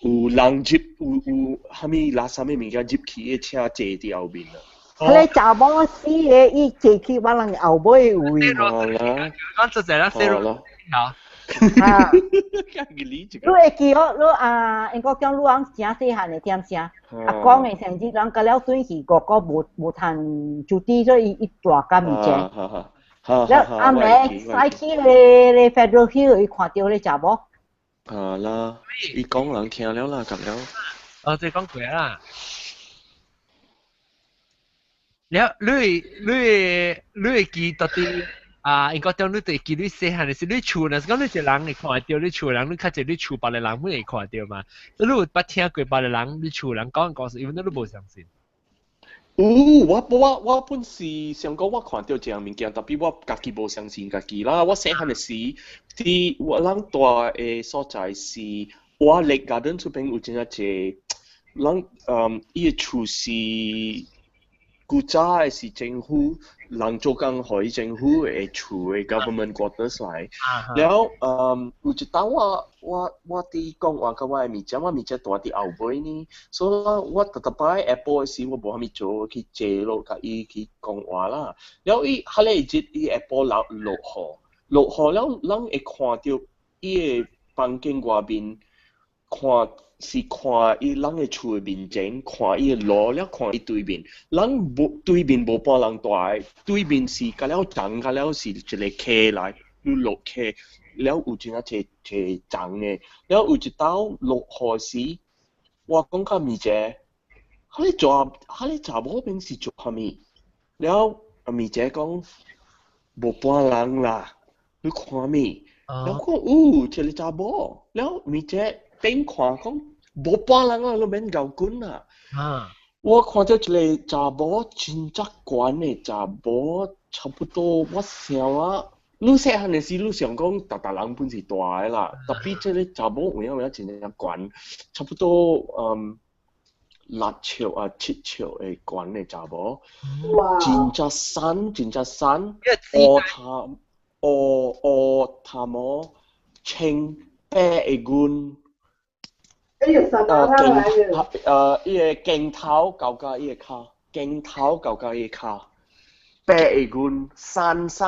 有人入有啥物垃圾物物件入去的車坐佇後面啊。彼个查某死的，伊坐去我人後尾位。好啦，講實在啦，細路好啦。啊！你會記哦？你啊，英國講你翁誠細漢的點聲，啊講的成日人甲了轉去，哥哥無無趁就佇所以伊大甲面前。了阿妹駛去咧咧 Federal Hill，伊看著咧查某。啊啦，伊講人聽了啦，咁了。哦，這講過啦。了，你會記到底啊？應該當你對記你細漢的時，你厝若是講你一個人會看著，你厝人你較濟，你厝別个人會看著嘛？你有捌聽過別个人你厝人講故事，因為你都無相信。有，我本是想講我看著這樣物件，特別我家己無相信家己啦。我細漢的時，佇我人住的所在是我 Lake Garden 出邊有真正濟人，伊的厝是古早的是政府人做工予伊政府的厝的 government quarters 來。了，有一當我佇講話佮我的物件，我物件蹛佇後尾呢，所以我逐逐擺下晡的時，我無啥物做，去坐落共伊去講話啦。了伊彼個日伊下晡落落雨，落雨了，咱會看著伊的房間外面，看是看伊人的厝的面前，看伊的路了，看伊對面，人無對面無半人蹛的，對面是甲了長，甲了是一個溪來，你落溪，了有真正濟濟長的，了有一道落雨時，我講甲咪姐，彼個查彼個查某邊是做啥物？了阿咪姐講無半人啦，你看物？了講有一個查某，了咪姐變看講無半人啊，你免𠢕滾啦。啊！我看著一個查某真正懸的查某，差不多我想啊，你細漢的時，你想講逐逐人本是大的啦，特別這個查某有影有影真正懸，差不多6尺啊7尺的懸的查某，真正瘦，真正瘦，烏頭烏烏頭毛，穿白的軍。鏡伊个鏡頭到甲伊个跤，鏡頭到甲伊個跤，白的軍，瘦瘦，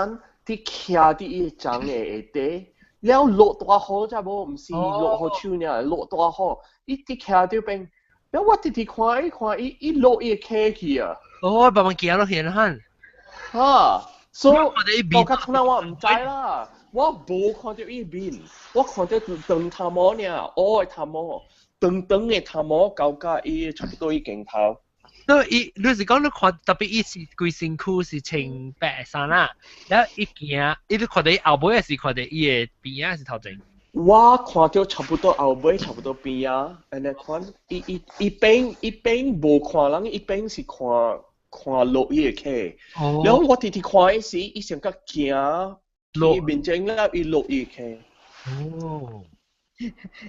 佇徛佇伊個床的下底，了落大雨才無，毋是落雨手爾，落大雨，伊佇徛佇邊，了我直直看伊看伊，伊落伊個溪去啊！哦，慢慢行落去漢。哈，所以到較可能我毋知啦，我無看著伊面，我看著長頭毛爾，烏的頭毛。長長的頭毛到甲伊差不多伊鏡頭。所以伊，你是講你看特別伊是規身軀是穿白衫啦，然後伊行，伊你看著伊後尾是看著伊的邊仔是頭前？我看著差不多後尾，差不多邊仔，按呢款，伊伊伊邊伊邊無看人，伊邊是看看落伊的溪。然後我直直看伊時，伊上較行落面前了，伊落伊的溪。哦。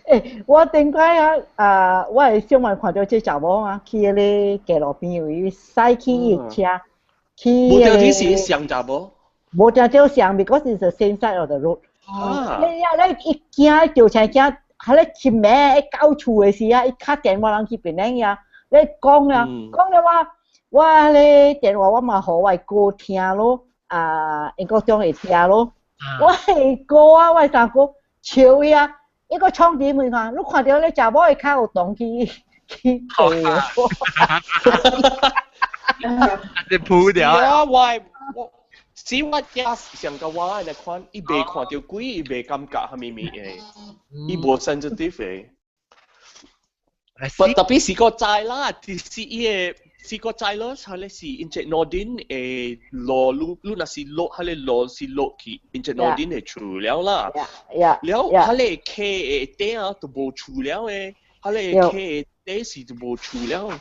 欸，我頂擺啊，啊，我的小妹看著這查某啊，去彼个街路邊位駛去伊的車，去無著你是上查某？無定著上，because it's the same side of the road。啊！你啊，你一驚就成驚，彼咧一暝到厝的時啊，伊敲電話人去檳城呀，你講啊，講了我，我彼電話我嘛予我的哥聽咯，啊英國長會聽咯。我係哥啊，我係三哥笑伊啊，一個創點門看，你看到你查某的跤有動去去爬。你鋪掉啊！我是我家上個我來看，伊袂看到鬼，伊袂感覺啥物物的，伊無 sensitive 的。不特別是個債啦，是伊個是個債咯，係咧是 Encik Nordin 誒落路，路若是落，係咧落是落去 Encik Nordin 的厝了啦。了，係咧溪的底啊都無厝了的，係咧溪的底是都無厝了。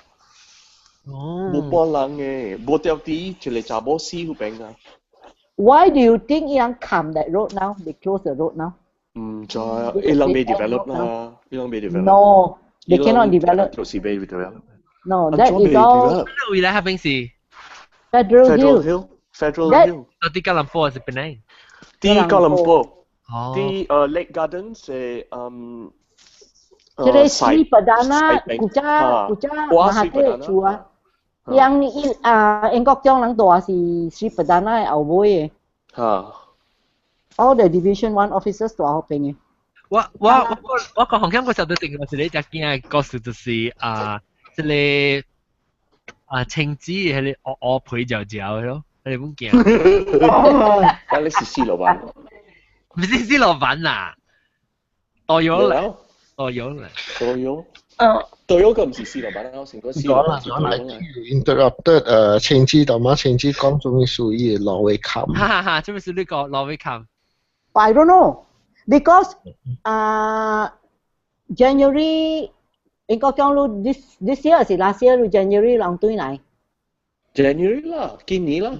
無半人的，無掉佇一個查某死彼邊啊。 Why do you think 伊人冚 that road now? They close the road now. 毋知啊，伊人未 develop 啦，伊人未 develop。 No, they cannot develop. 就是未 develop。 No, that is all. 未來彼邊是 Federal Federal Hill. Hill. Federal Hill. 佇吉隆坡還是檳城？佇吉隆坡。哦。佇Lake Gardens 的這個 Sri Perdana 古早古早馬哈迪的厝啊，人伊啊英國長人住是 Sri Perdana 的後尾的。All the Division One officers 住彼邊的。我個紅險嗰時候都定過是你只驚的故事，就是啊，這個啊青子彼個烏烏皮嚼嚼的咯，彼個本驚。啊，你是死老闆？毋是死老闆啦，多有啦，多有啦，多有。多有個毋是死老闆，我成個死老闆是多有。 interrupted 青子同埋青子講做咩屬於挪威冚。哈哈哈，做咩事你講挪威冚？I don't know because January 應該講咯，this year 是 last year January 人轉來。 January 啦，今年啦。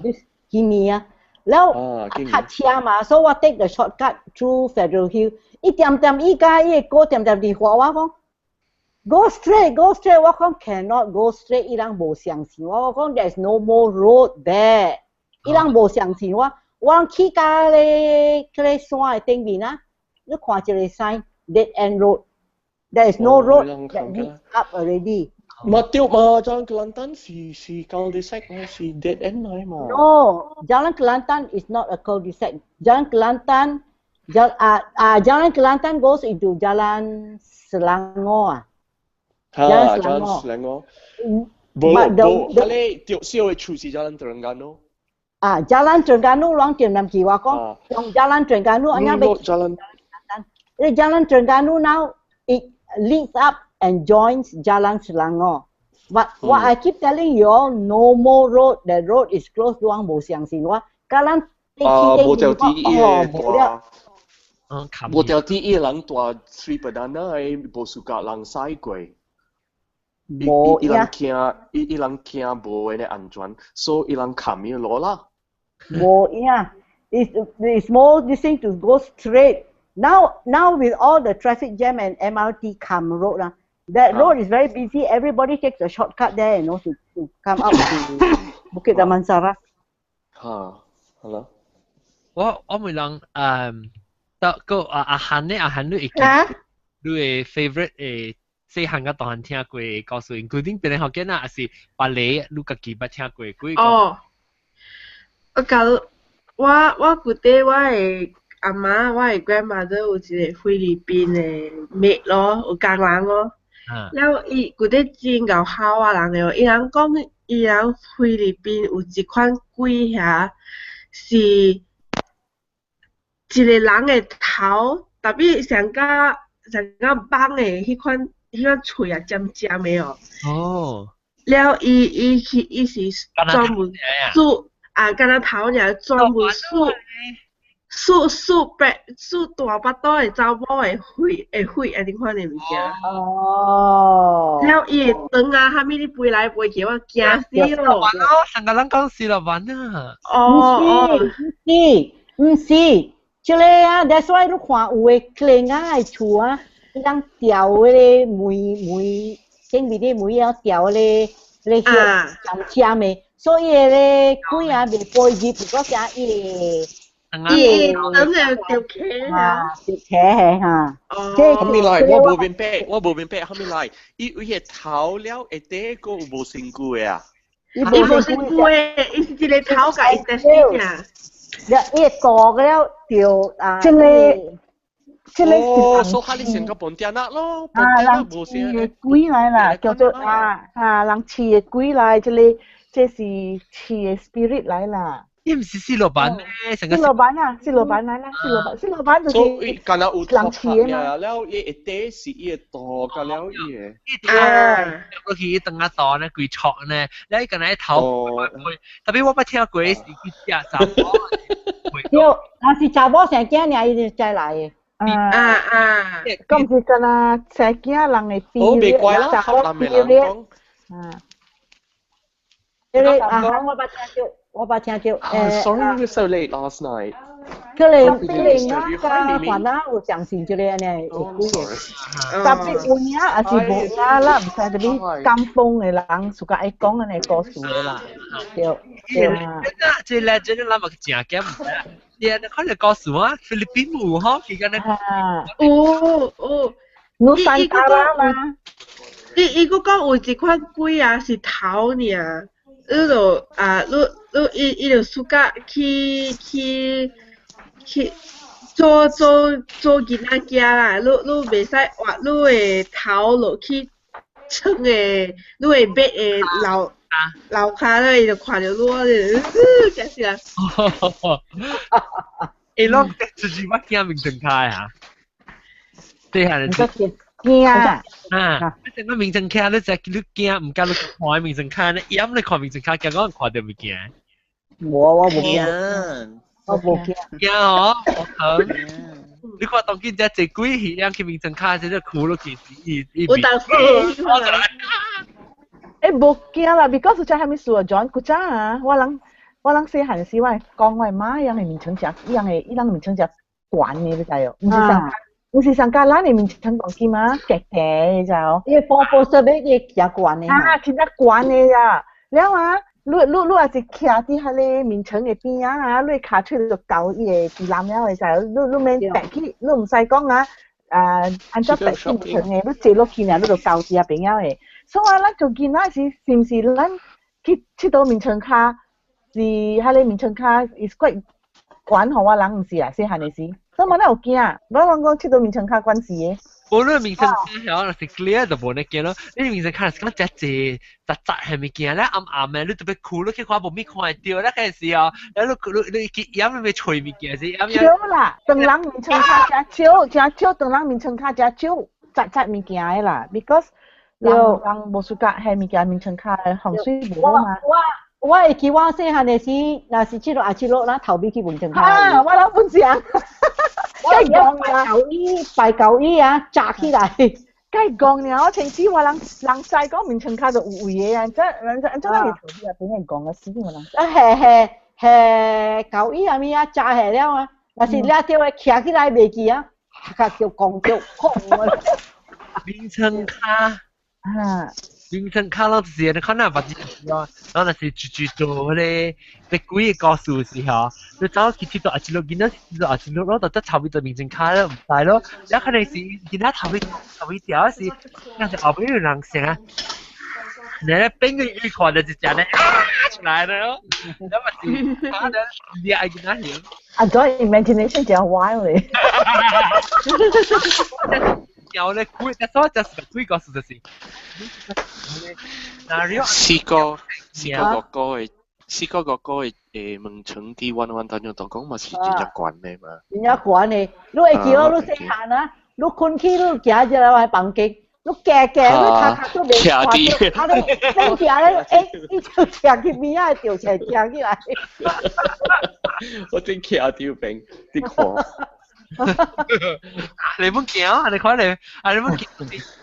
今年啊，了塞車嘛，所以我 take the shortcut through Federal Hill。伊點點伊家伊個歌點點佇話我講，go straight go straight，我講 cannot go straight，伊人無相信我，我講 there is no more road there，伊人無相信我，我去到咧彼個山的頂面啊，你看一個 sign dead end road，there is no road that leads up already。嘛對嘛，Jalan Kelantan 是 cul-de-sac 是 dead end 來嘛。 No, Jalan Kelantan is not a cul-de-sac. Jalan Kelantan, Jalan Kelantan goes into Jalan Selangor 啊。哈，Jalan Selangor。無無，彼個著小的厝是 Jalan Terengganu。啊，Jalan Terengganu 攏點南去我講，用 Jalan Terengganu 按呢欲。 Jalan。 Jalan Terengganu now it leads up and joins Jalan Selangor. But what I keep telling you all, no more road. The road is closed. 我無相信我。甲咱啊，無條佇伊個大，無條佇伊人蹛 Sri Perdana 的無 suka 人駛過。無伊人驚，伊人驚無彼個安全，所以伊人冚伊路啦。無影，it's more this thing to go straight. Now with all the traffic jam and MRT come road lah, that road is very busy. Everybody takes a shortcut there, to come up to Bukit Damansara. 嚇，好啦。我問人得個阿阿漢咧，阿漢你會記你的 favorite 細漢佮大漢聽過的故事，including 檳城福建啊，還是別个你家己捌聽過幾個？哦，我講我記得我的阿媽，我的 grandmother 有一個菲律賓的妹咯，有工人咯。了伊舊底真𠢕姣仔人的，伊人講伊人菲律賓有一款鬼遐是一個人的頭，tapi 上較上較網的彼款喙啊尖尖的哦。了伊伊去伊是專門做啊，敢若頭爾專門數數數白數大腹肚的查某的血的血按呢款的物件。了伊會腸啊，啥物你飛來飛去，我驚死咯。上個人講死了玩啊！哦。毋是，毋是，這個啊，that's why 你看有的κλ仔的厝啊，伊人吊彼個門門頂面的門啊，吊彼個彼個尖尖的，所以彼個鬼啊袂飛入，如果驚伊個。伊腸會著起啊，著起哈。後面來，我無明白，我無明白，後面來，伊伊個頭了下底閣有無身軀的啊？伊無身軀的，伊是一個頭共 intestine 啊。伊會大了就啊。這個這個哦，所以哈你成個本地那咯，啊，人飼的鬼來啦，叫做啊啊，人飼的鬼來，這個這是飼的 spirit 來啦。伊毋是四老闆咧，成個四老闆啊，四老闆來啦，四老闆，四老闆就是敢若有人飼的嘛。了伊會底是伊會大，甲了伊會。啊！落去等下大呢，規錯呢，你敢若頭，特別我捌聽過是去食查某。對，若是查某生囝爾，伊就才來的。啊啊！咁是敢若生囝人會變，哦，袂怪啦，較難的人講。啊。這個啊，我捌聽著。我捌聽著。 Sorry we were so late last night. 可能可能啊，甲煩惱有相信這個按呢會鬼的。特別有影抑是無影啦，毋知特別甘風的人，自家愛講按呢故事的啦。對對啊。這 legend 咱嘛誠驚毋知。你看你故事啊，菲律賓有吼，佢敢若。有有。努山達拉嘛？伊伊閣講有一款鬼啊，是頭爾。你就啊，你你伊伊就暑假去去去做做做囡仔囝啦，你你袂使挖你的頭落去床的，你的 bed 的樓樓跤咧，伊就看著你，驚死人！欸，攏就是我驚眠床跤啊，對下你驚啊！啊！你成個眠床跤，你就你驚，毋敢你看眠床跤，你厭你看眠床跤，驚講看著物件。無我無驚，我無驚。驚哦！我你看當今這濟鬼戲，樣去眠床跤，這個哭落去，伊伊。我當時。欸，無驚啦，because 有啥物事啊？John，古早啊，我人我人細漢時，我會講我媽樣的眠床食，伊樣的伊人眠床食懸的，你知哦？毋是上。毋是上加咱的眠床當今嘛，夾夾的知哦。伊波波設備伊誠懸的。啊，真正懸的啊！了啊，你你你若是徛佇彼个眠床的邊仔啊，你跤喙就到伊个地籃了的知哦。你你免爬去，你毋使講啊，啊，按怎爬去眠床的，你坐落去爾，你就到佇遐邊仔的。所以啊，咱做囡仔時，是毋是咱去佚佗眠床跤，是彼个眠床跤 is quite 懸予我人，毋是啊？細漢的時。所以我哪有驚？我攏講佚佗眠床跤關事的。無論眠床跤若是 clear 就無呢驚咯。你眠床跤是講誠濟雜雜係物件咧，暗暗的，你特別哭，你去看無物看會著咧，嗰時哦，咧你你你去掩咪揣物件是掩。少啦，唐人眠床跤誠少，誠少，唐人眠床跤誠少雜雜物件的啦，because 人人無 suka 彼物件眠床跤的風水無好嘛。我我會記我細漢的時，若是佚佗阿佚佗，咱頭尾去眠床跤。啊，我攏本想。我拜舊衣，拜舊衣啊，紮起來。該講爾，我清楚我人人知講眠床跤就有位的啊，這人這咱是頭尾啊，邊個講啊死我人。啊，係係係舊衣啥物啊，紮下了啊，若是掠著的徛起來袂記啊，較叫講叫空啊。眠床跤。啊。眠床跤攏就是你看那捌知哦，然後若是住住做彼個啲鬼故事時候，你走去佚佗阿一路囡仔佚佗阿一路，攞就得頭尾就眠床跤咧，毋知咯。了可能是囡仔頭尾頭尾條是，那是後尾有人聲啊，你咧變個魚看到一隻咧啊出來了，那麼是啊，你愛囡仔型。啊，做 imagination 真 wild 咧。有咧鬼，但所以就是鬼故事就是。試過試過哥哥的，試過哥哥的誒眠床佇阮阮當中當講嘛是真正懸的嘛。真正懸的，你會記我你細漢啊，你睏去你行入來我房間，你行行你頭殼都袂看著，啊你你行咧，欸，你就徛去邊仔掉起來徛起來。我真徛佇邊佇看。你冇驚啊！你看你，啊你冇驚，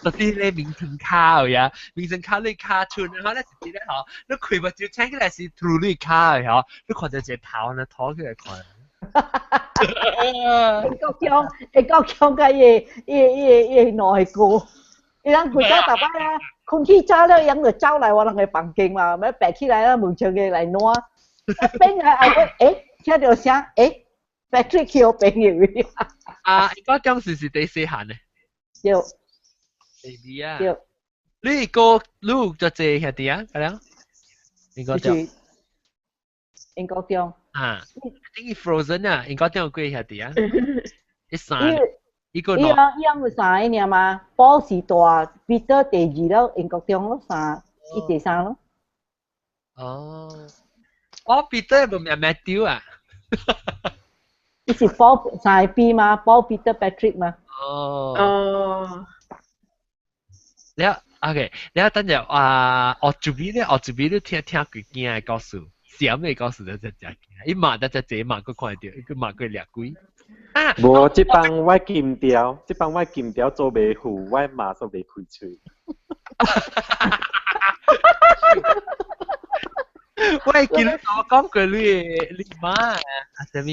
就是咧眠床跤呀，眠床跤你跤出，然後咧是咧吼，你開目睭醒起來是塗你跤的吼，你看著一個頭呢，拖起來看。會夠強，會夠強甲伊個伊個伊個伊個兩個歌，伊人規早逐擺啊，睏起早了，𪜶就走來我人个房間嘛，欲爬起來啊，門窗个來攏，變來後尾，欸，聽著聲，欸。Patrick 去我朋友。啊，我當時是第細漢呢。對。 baby 啊。對。你個你有做濟兄弟啊？係啦。英國中。英國中。啊，等於 Frozen 啊，英國中有幾個兄弟啊？伊三，伊個伊啊，伊有三個爾嘛，Paul 是大，Peter 第二咯，英國中咯三，伊第三咯。哦，哦，Peter 無名 Matthew 啊？伊是 Paul 三個 P 嘛，Paul Peter Patrick 嘛。哦。哦。了，OK，了等陣啊，學這邊咧，學這邊你聽聽佢驚的故事，閃的故事就真正驚，伊罵得只這罵佢看到，伊佢罵佢掠鬼。啊！無，這幫我金條，這幫我金條做袂付，我馬上袂開喙。我會記得我講過你你媽啊，啥物？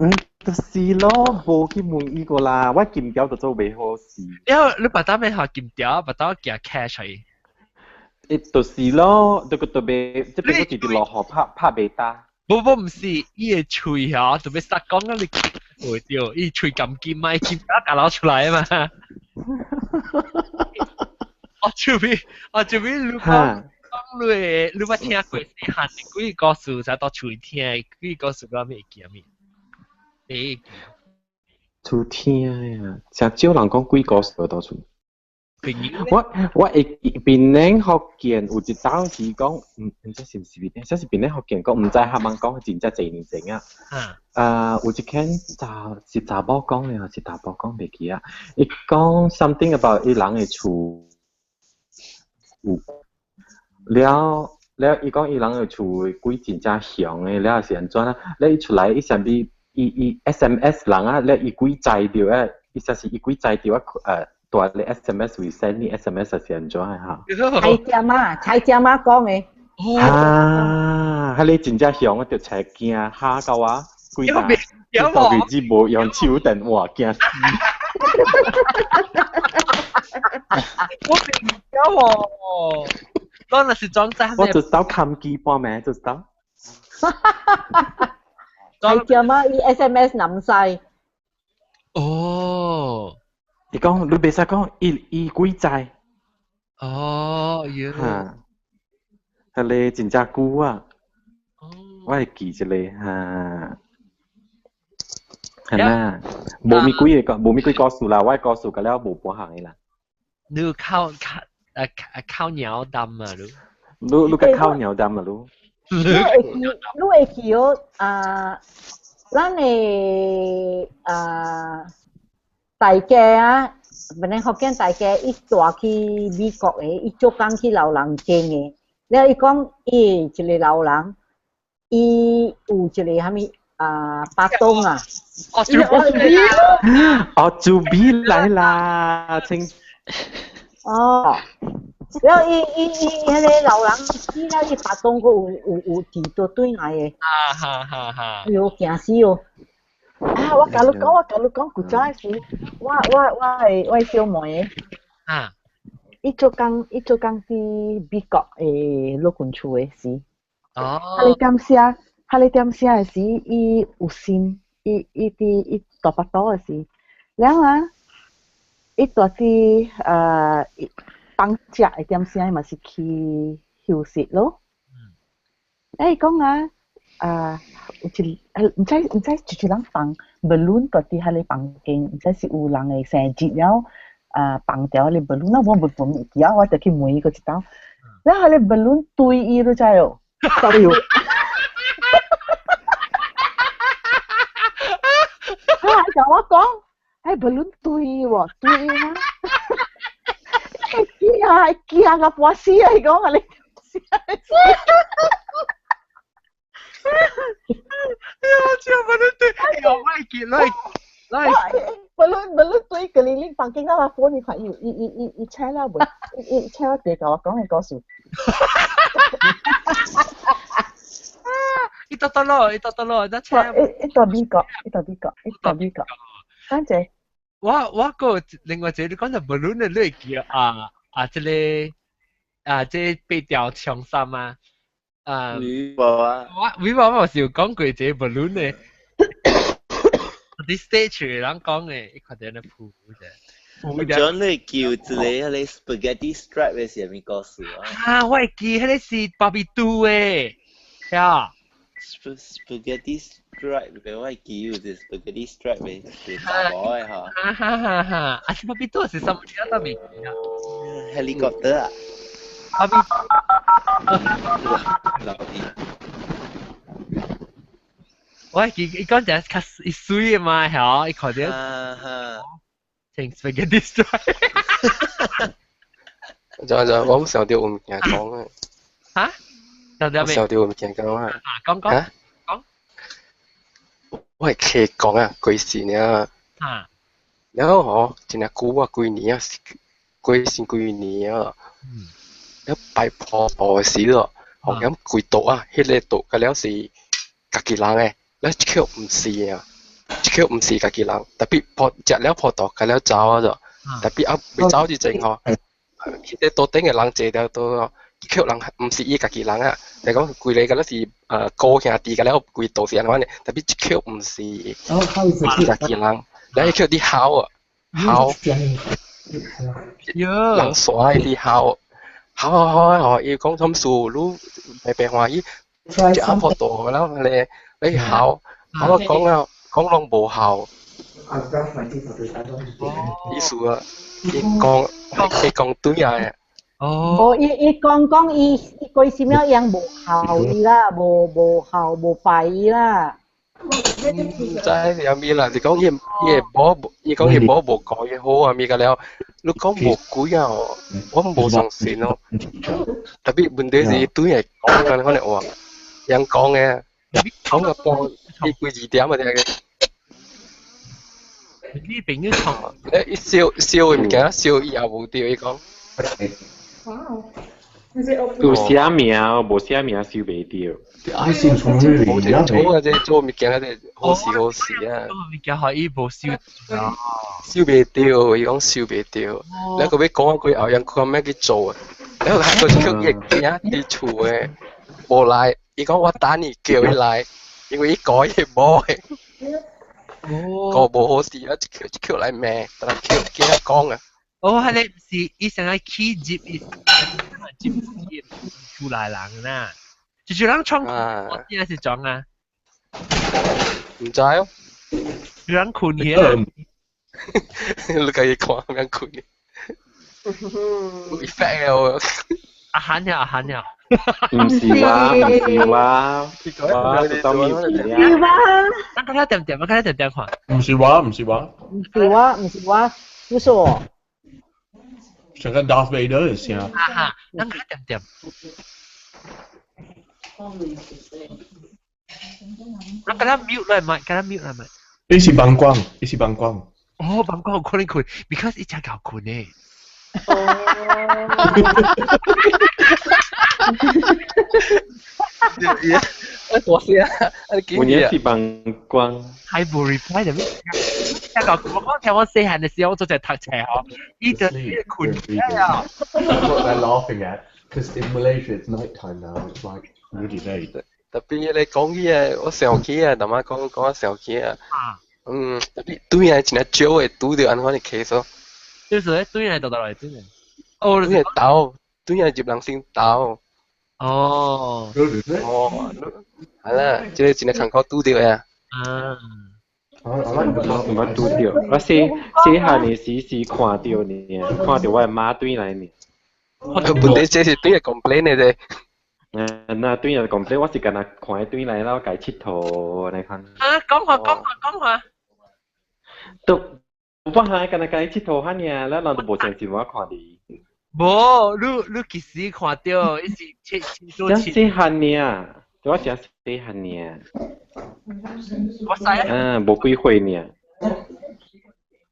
嗯，就是咯，無去問伊個啦，我金條就做袂好勢。因為你把當咩學金條，把當寄 cash 去。欸，就是咯，這個特別，這邊我直直落雨拍拍袂打。無無，毋是，伊的喙吼，特別實講啊，你會著，伊喙含金嘛，金條夾攞出來啊嘛。我這邊，我這邊你講講你，你捌聽過細漢的幾個故事，才到厝聽，幾個故事我未記咪？會記。厝聽啊，誠少人講鬼故事到厝。我我會檳榔福建有一道是講，毋毋知是毋是檳榔，這是檳榔福建講，毋知客人講真正濟年前啊。啊，有一間查是查某講的，還是查甫講袂記啊？伊講 something about 伊人的厝有了了，伊講伊人的厝鬼真正凶的，了是按怎啊？了伊出來伊啥物？伊伊 SMS 人啊，了伊鬼知著啊，伊說是伊鬼知著啊，大咧 SMS 會 send 你 SMS 是按怎的哈？蔡家媽，蔡家媽講的。啊，彼个真正凶，我就才驚嚇到我，規日到日子無用手電話，驚死。我袂曉喎，講若是裝在。我就走冚機半暝就走。蔡家媽伊 SMS 南西。哦。伊講你袂使講，伊伊鬼知。哦，喲。哈，彼个真正久啊。我會記一個哈。係啦，無咪幾個，無咪幾故事啦，我故事甲了無半項的啦。你靠靠誒靠鳥膽啊，你？你你較靠鳥膽啊，你？你會記，你會記哦啊，咱的啊。大家啊，本來福建大家伊帶去美國的，伊做工去老人間的。了伊講，伊一個老人，伊有一個啥物啊，巴東啊。哦，朱比。哦，朱比來啦，請。哦，了伊伊伊彼个老人死了，伊巴東閣有有有佇倒轉來的。啊哈哈哈！哎喲，驚死哦！啊！我共你講，我共你講，古早時，我我我的我的小妹，啊，伊做工伊做工佇美國的陸軍處的時，哦，彼个點寫，彼个點寫的時，伊有心，伊伊佇伊大腹肚的時，了啊，伊蹛佇放假的點寫嘛是去休息咯。欸，伊講啊。啊，有一毋知毋知一一人放 balloon 蹛佇彼个房間，毋知是有人的生日了，啊放掉彼個 balloon，我無無會記啊，我就去問伊閣一道，了彼个 balloon 對伊你知哦，哎喲，啊，伊共我講，彼 balloon 對伊喎，對伊嗎？會驚會驚到半死啊！伊講啊你。哎呀，笑不得對，哎呦，我記來來，不論不論對個你你房間那個你看伊伊伊伊伊請了未？伊伊請我地共我講的故事。伊到倒咯，伊到倒咯，那請。伊伊到美國，伊到美國，伊到美國。等者。我我閣另外一個你講到無論的你會記啊啊，這个啊這個白條長衫啊。啊！微博啊！我微博我是有講過這個 balloon 的，啲 stage 人講的，伊看到咧鋪啫。將你叫一個迄個 spaghetti strap 的是啥物故事啊？啊，我會記，彼個是芭比嘟的，呀。 Spaghetti strap 嘅我會記有隻 spaghetti strap 的是查某的吼。哈哈哈哈！啊是芭比嘟是啥物我都未記啊。 Helicopter 啊。芭比。老弟。我會記，伊講一較伊媠的嘛，嚇，伊看著。哈哈。成 spaghetti strap。就就我想到物件講啊。嚇？我想到物件講啊。啊，講講。講。我係客講啊，幾時呢？啊。然後吼，真係久啊，幾年啊，過先幾年啊。嗯。了拜婆婆時咯，吼咁規桌啊，彼個桌個了是家己人的，了這個毋是啊，這個毋是家己人，特別破食了葡萄，個了走啊就，特別啊未走之前吼，彼個桌頂的人坐了桌，這個人毋是伊家己人啊，就講規个個了是哥兄弟個了規桌是按呢款的，特別這個毋是家己人，了彼個佇吼啊，吼，人煞佇吼。好好好好，伊講什事，你白白歡喜，食葡萄了咧，你好，我講啊，講攏無效。意思啊，伊講伊講對啊。哦，伊伊講講伊伊過什麼樣無效伊啦，無無效無拜伊啦。毋知是啥物啦，是講伊伊會無，伊講伊無無講伊好啊，物個了，你講無鬼啊，我無相信咯。特別問題是對會講啊，可能話，人講的，講個半伊幾字點啊，聽個。你朋友創，伊燒燒的物件，燒伊也無對，伊講。有寫名，無寫名收袂著。無這做啊，這做物件啊，這好事好事啊。做物件予伊無收，收袂著，伊講收袂著。了閣欲講啊，過後人看欲去做啊，了還閣叫伊囝佇厝的，無來，伊講我等伊叫伊來，因為伊講伊無的。哦。個無好事啊，一叫一叫來罵，但係叫囝講啊。哦，彼個是伊想愛去入伊入入厝內人啦，就是人創我知是裝啊。毋知哦。人困去啊。你家己看人困去。有 effect 的哦。阿涵呀，阿涵呀。毋是我，毋是我，我是當面是我。咱看下點點，我看下點點看。毋是我，毋是我。毋是我，毋是我，不是我。像個 Darth Vader 的聲。哈哈，咱看點點。咱共他 mute 來麥，共他 mute 來麥。伊是膀胱，伊是膀胱。哦，膀胱有可能睏，because 伊誠𠢕睏的。哦。大聲，有影是膀胱。還無 reply 就咩？聽講我講聽我細漢的時候，我做在讀冊吼，伊就睏起啊。 What they're laughing at, because in Malaysia it's night time now. It's like really late. 特別你講起啊，我想起啊，淡仔講講我想起啊。嗯，特別對啊，真正少會拄著按呢款的 case 咯。就是咧，對來倒來對來。哦，對來鬥，對來入人先鬥。哦。哦，係啦，這個真正艱苦拄著啊。啊。我毋捌拄著，我細細漢的時是看著呢，看著我的媽轉來呢。問題這是對來 complain 的啫。嗯，那對來 complain，我是干焦看伊轉來了，共伊𨑨迌按呢款。啊，講話講話講話。都有半下干焦共伊𨑨迌遐爾，咱人都無相信我看著伊。無，你你幾時看著？伊是切切真細漢爾，我真細漢爾。我知啊。嗯，無幾歲爾，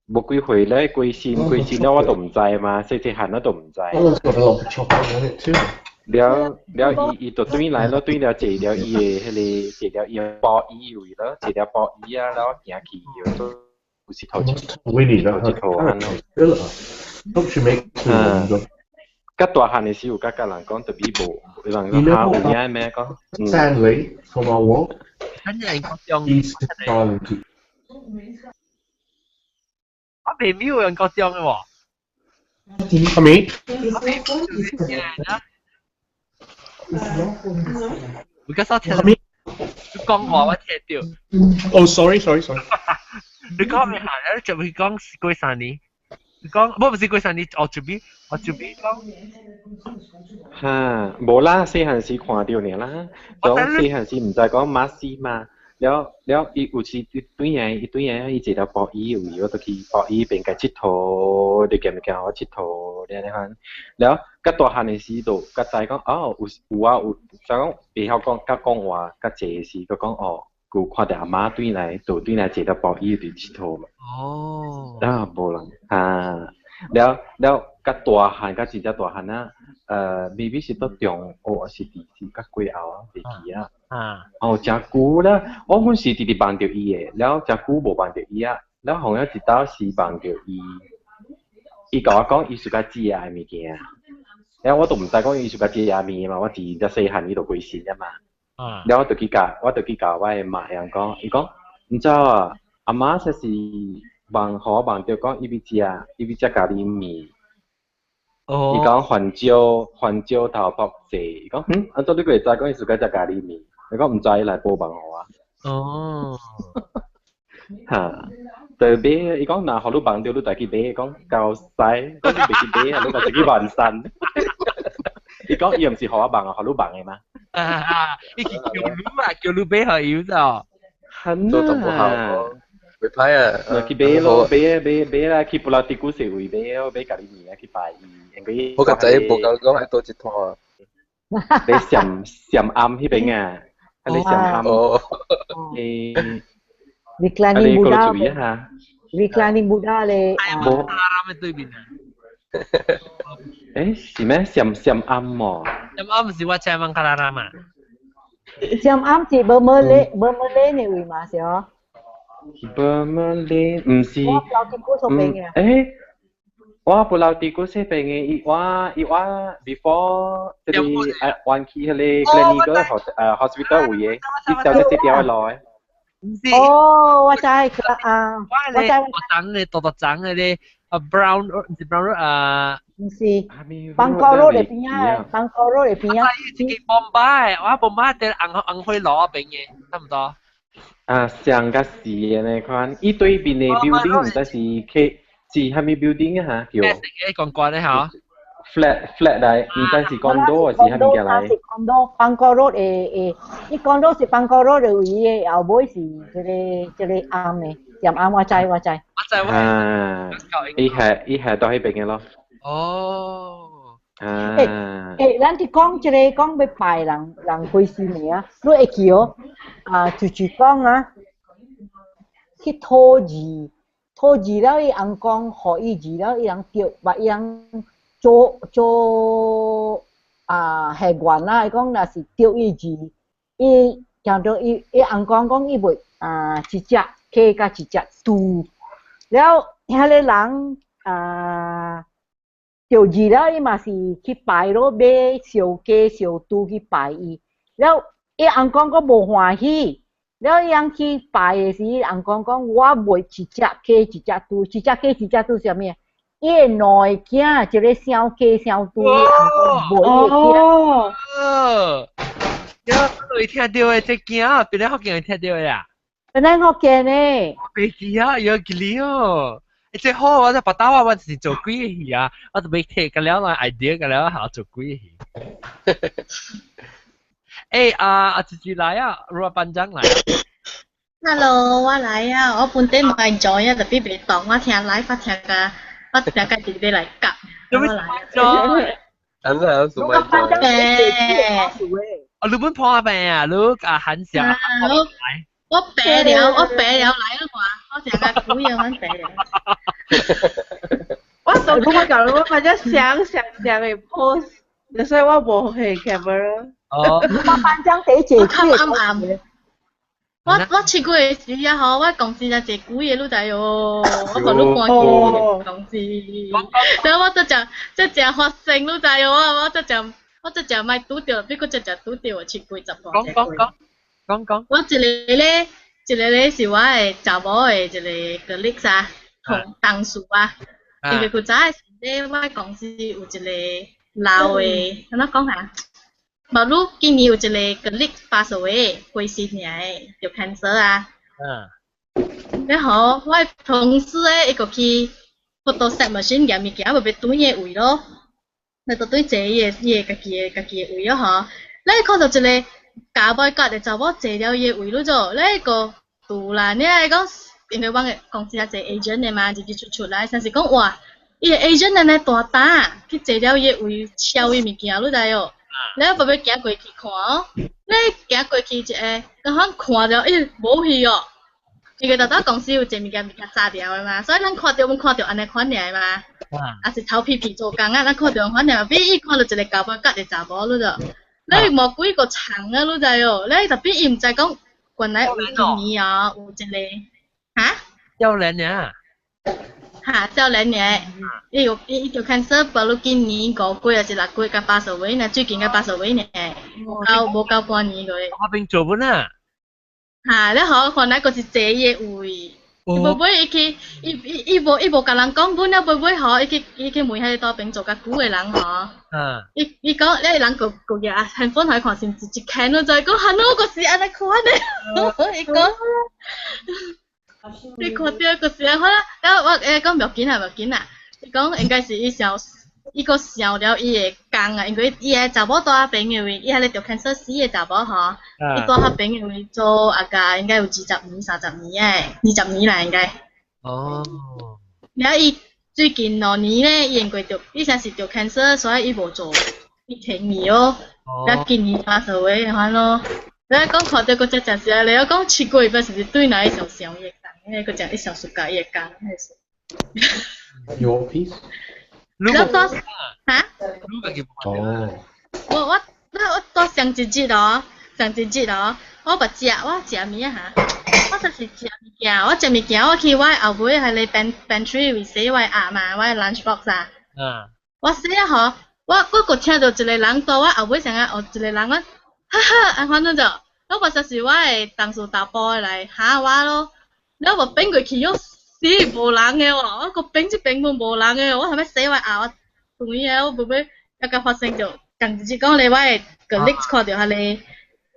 無幾歲咧，規身規身了我都毋知嘛，細細漢我都毋知。了了，伊伊就轉來咯，轉了坐了伊的彼个，坐了伊的包椅位咯，坐了包椅啊，了行去就有佚佗一佚佗按咯。嗯，較大漢的時有甲佮人講，特別無，有人講哈有影咩講。 Stanley from our walk. 咱人講 He's silent. 我未秒人國中嘅喎。係咪？我剛才聽你講話我聽到。哦，sorry，sorry，sorry。你講咩行？你就會講過三年。你講，唔是過三年，我準備講。哈，無啦，細漢時看著爾啦，講細漢時毋知講馬死嘛，了了伊有時伊對下伊對下伊坐到博伊位，我就去博伊邊共𨑨迌，你記毋記我𨑨迌了呢款？了較大漢的時就較知講哦，有有啊有，就講袂曉講較講話較濟時，閣講哦，有看著阿媽對來，就對來坐到博伊佇𨑨迌嘛。哦。啊，無人哈，了了較大漢較真正大漢啊。maybe 是佇中學是佇是較過後啊，袂記啊。啊。哦，誠久啦，我阮是直直夢著伊的，了誠久無夢著伊啊，了予一道時夢著伊，伊共我講伊 suka 食的物件，了我都毋知講伊 suka 食的物嘛，我佇遮細漢伊就過身啊嘛。了我就去共我的媽樣講，伊講毋知啊，阿媽說是夢予我夢著講伊欲食，伊欲食咖喱麵。伊講番椒番椒頭卜濟，伊講嗯，按怎你閣會知講伊 suka 食咖喱麵？伊講毋知伊來報夢予我。哦。哈，就買，伊講若予你夢著，你就去買，講夠使，講你袂去買啊，你就去萬山。伊講伊毋是予我夢啊，予你夢的嘛。啊，伊是叫你啊，叫你買予伊咋？很做得不好哦，袂歹啊。去買咯，買買買啦，去 Pulau Tikus 位買哦，買咖喱麵啊，去拜伊。我個仔無講講愛倒一攤啊。你暹暹暗彼邊啊，啊你暹暗。哦。誒。 Reclining 你 Buddha 注意一下。 Reclining Buddha 咧。無。啱對面啊。誒，是咩？暹暹暗麼？暹暗是我請問卡拉拉嘛？暹暗是無無咧，無無咧呢位嘛是哦。無無咧，毋是。我老啲古所邊嘅。誒。我 Pulau Tikus 彼邊的，伊我伊我 before 這個灣去彼個 clinical hospital 位的，伊走這條的路的。哦，我知啊，我知。我長的，大大長的咧，啊 brown 毋是 brown 啊。毋是，邦交路的邊啊，邦交路的邊啊。這個 Bombay，我 Bombay 佇紅紅火爐邊的，差不多。啊，上較是的呢款，伊對面的 building 毋知是 K。是蝦米 building 啊？嚇，叫。誒，講關咧嚇。 flat flat 來，毋知是 condo 還是蝦米物來。是 condo，邦交路的的，伊 condo 是邦交路的位的，後尾是這個這個暗的，鹹暗我知我知。我知我。啊，伊係到彼邊的咯。哦。啊。欸，咱佇講這個講欲拜人人過身的啊，你會記哦？啊，就是講啊，去討字。討字了，伊翁講，予伊字了，伊人著，把伊人做做啊下願啦。伊講若是著伊字，伊聽著伊伊翁講講伊袂啊一隻雞佮一隻豬，了遐个人啊著字了，伊嘛是去拜咯，買燒雞燒豬去拜伊。了伊翁講閣無歡喜。了伊翁去拜的時，翁講講我袂一隻雞一隻豬，一隻雞一隻豬是啥物？伊的兩个囝，一个小雞小豬，翁講無伊的囝。哦，我聽著的這囝，邊個福建會聽著的啊？本來福建的。袂記啊，有記哩哦。欸，這好，我在別打我，我是做鬼的戲啊，我就欲提個了來 idea 個了，好做鬼的戲。欸啊啊！自己來啊，羅班長來啊。 Hello，我來啊！我本底嘛會 join 啊，特別袂當，我聽 live 我聽甲，我聽甲直直來夾。做咩 join？安怎做咩 join？啊，你本破病啊！你啊很少。我白了，我白了來了嘛，我成個苦樣阮白了。我都我講我反正想想想的 post，所以我無開 camera。哦，我班長第一我較暗暗。我我七月的時啊吼，我公司才坐久的，你知哦？我予你看見公司。然後我這只這只發生，你知哦？我我這只我這只莫拄著，比閣這只拄著7月10。講講講講講。我一個咧，一個咧是我的查某的一個 colleague 啊。同同事啊，因為古早的時咧，我公司有一個老的，按怎講啊？無你今年有一個 colleague pass away 過身爾的，著 cancer 啊。然後我的同事咧，伊就去 photostat machine 舉物件，無欲轉伊的位咯，來就對坐伊的伊的家己的家己的位咯吼。你看到一個咖啡角的查某坐了伊的位咯做，你個突然你愛講，因為阮的公司較濟 agent 的嘛，入入出出來，先是講哇，伊的 agent 按呢大膽去坐了伊的位，抄伊物件，你知哦？你欲欲行過去看哦，你行過去一下，剛好看著伊無去哦。因為逐逐公司有濟物件物件炸掉的嘛，所以咱看著阮看著按呢款爾嘛。啊是頭皮皮做工啊，咱看著款爾，比伊看著一個咖啡角的查某，你就，你無幾個長啊，你知哦？你特別伊毋知講，原來有今年哦，有一個，哈？少年爾。哈，少年爾，伊有伊伊就 cancer，不如今年5個月還是6個月才 pass away 呢，最近才 pass away 呢，無夠無夠半年個。我邊做本啊？哈，了後原來閣是坐伊的位，伊無尾伊去，伊伊伊無伊無共人講，本了尾尾吼，伊去伊去問彼個倒邊做較久的人吼。伊伊講，彼個人閣閣舉 handphone 予伊看，是毋是一看就知講，哈喏，閣是按呢款的。伊講，你看著閣是按款，了我講無要緊啊，無要緊啊。伊講應該是伊想，伊閣想了伊的工啊，因為伊的查某蹛彼邊的位，伊彼個著 cancer 死的查某吼，伊蹛彼邊的位做啊個應該有20年、30年的，20年啦應該。了伊最近2年咧，伊應該著，伊先是著 cancer，所以伊無做，伊停去哦。了今年 pass away 款咯。你講看著閣這真是啊，你講7個月是是對哪一想想伊的工，彼個閣誠一想 suka 伊的工，彼是。 Your piece？了多哈？哦。我我我我多上一日哦，上一日哦，我捌食我食物啊哈，我就是食物件，我食物件，我去我後尾彼个 pantry 位洗我的盒嘛，我的 lunch box 啊。我洗啊吼，我我閣聽到一個人蹛我後尾上啊，有一個人我，哈哈，按款就，我實是我的同事查埔的來嚇我咯，了我變過去，喲死無人的喎，我閣變這邊攏無人的，我還欲洗我盒，我斷啊，我無欲抑閣發生著，共一日講咧，我的 colleague 看著彼个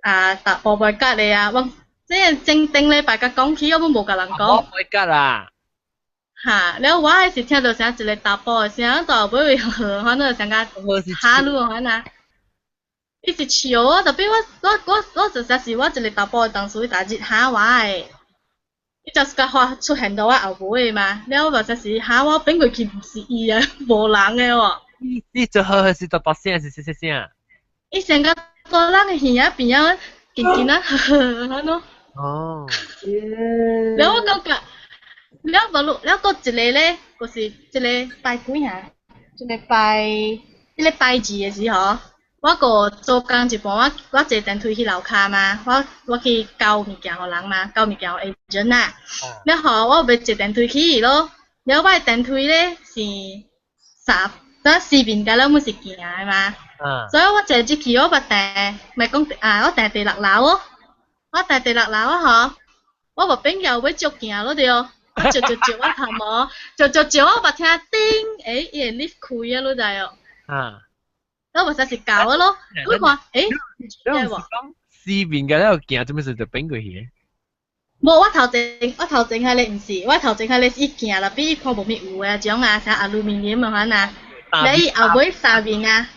啊，查埔杯葛的啊，我這前頂禮拜才講起，我攏無共人講。杯葛啊！哈，了我彼時聽著啥一個查埔的聲，到後尾呵，反正上較嚇你反啊。伊是笑我，特別我我我我就實是我一個查埔的同事，伊逐日嚇我的。伊就是甲發出現到我後尾嘛，了我就是嚇我變過去毋是伊啊，無人的喎。你你做好是大大聲還是細細聲？伊先甲蹛人的耳仔邊仔，緊緊啊，呵呵，按呢。了我感覺，了無了閣一個咧，就是一個拜幾啊？一個拜，這個拜二的時候，我閣做工一半，我我坐電梯去樓跤嘛，我我去交物件予人嘛，交物件予 agent 啊。了後我欲坐電梯去咯，了我的電梯咧是三，咱四面甲了阮是行的嘛。所以我坐入去，我捌訂，毋講啊，我訂第六樓哦，我訂第六樓啊吼，我無變要欲照鏡咯對，我照照照我頭毛，照照照我捌聽叮，欸，伊的 lift 開啊，你知哦？我無實是舊啊咯，我看，欸，你講四面嘅咧個鏡，做咩事就變過去？無，我頭前我頭前彼个毋是，我頭前彼個是伊鏡啦，比伊看無物有的種啊，啥 aluminium 的款啊，了伊後尾三面啊。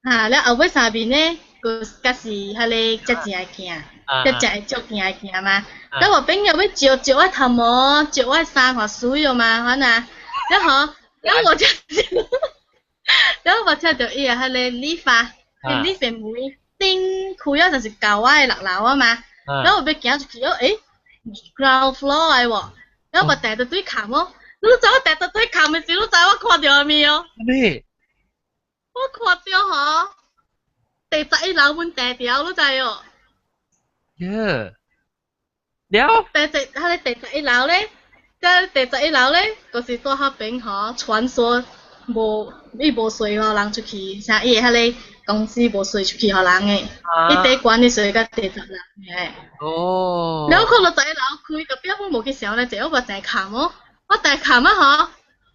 哈，了後尾三面咧，閣才是彼个遮正的鏡，遮正會照鏡的鏡嘛。了我變欲照照我頭毛，照我衫看媠了嘛，款啊。了吼，了我就，了我聽著伊的彼个 lift 啊，lift 的門叮開了就是到我的六樓啊嘛。了我欲行出去哦，欸，ground floor 的喎，了我訂到對崁哦，你知我訂到對崁的時，你知我看著物哦？咩？我看著吼，第11樓阮訂條，你知哦？耶！了？第十，彼个第十一樓咧，這第十一樓咧，就是蹛彼邊吼，傳說無伊無稅予人出去，啥伊的彼個公司無稅出去予人的，伊第懸的稅到第十樓的。哦。了看到十一樓開，特別阮無去想咧，這我嘛真崁哦。我我第冚啊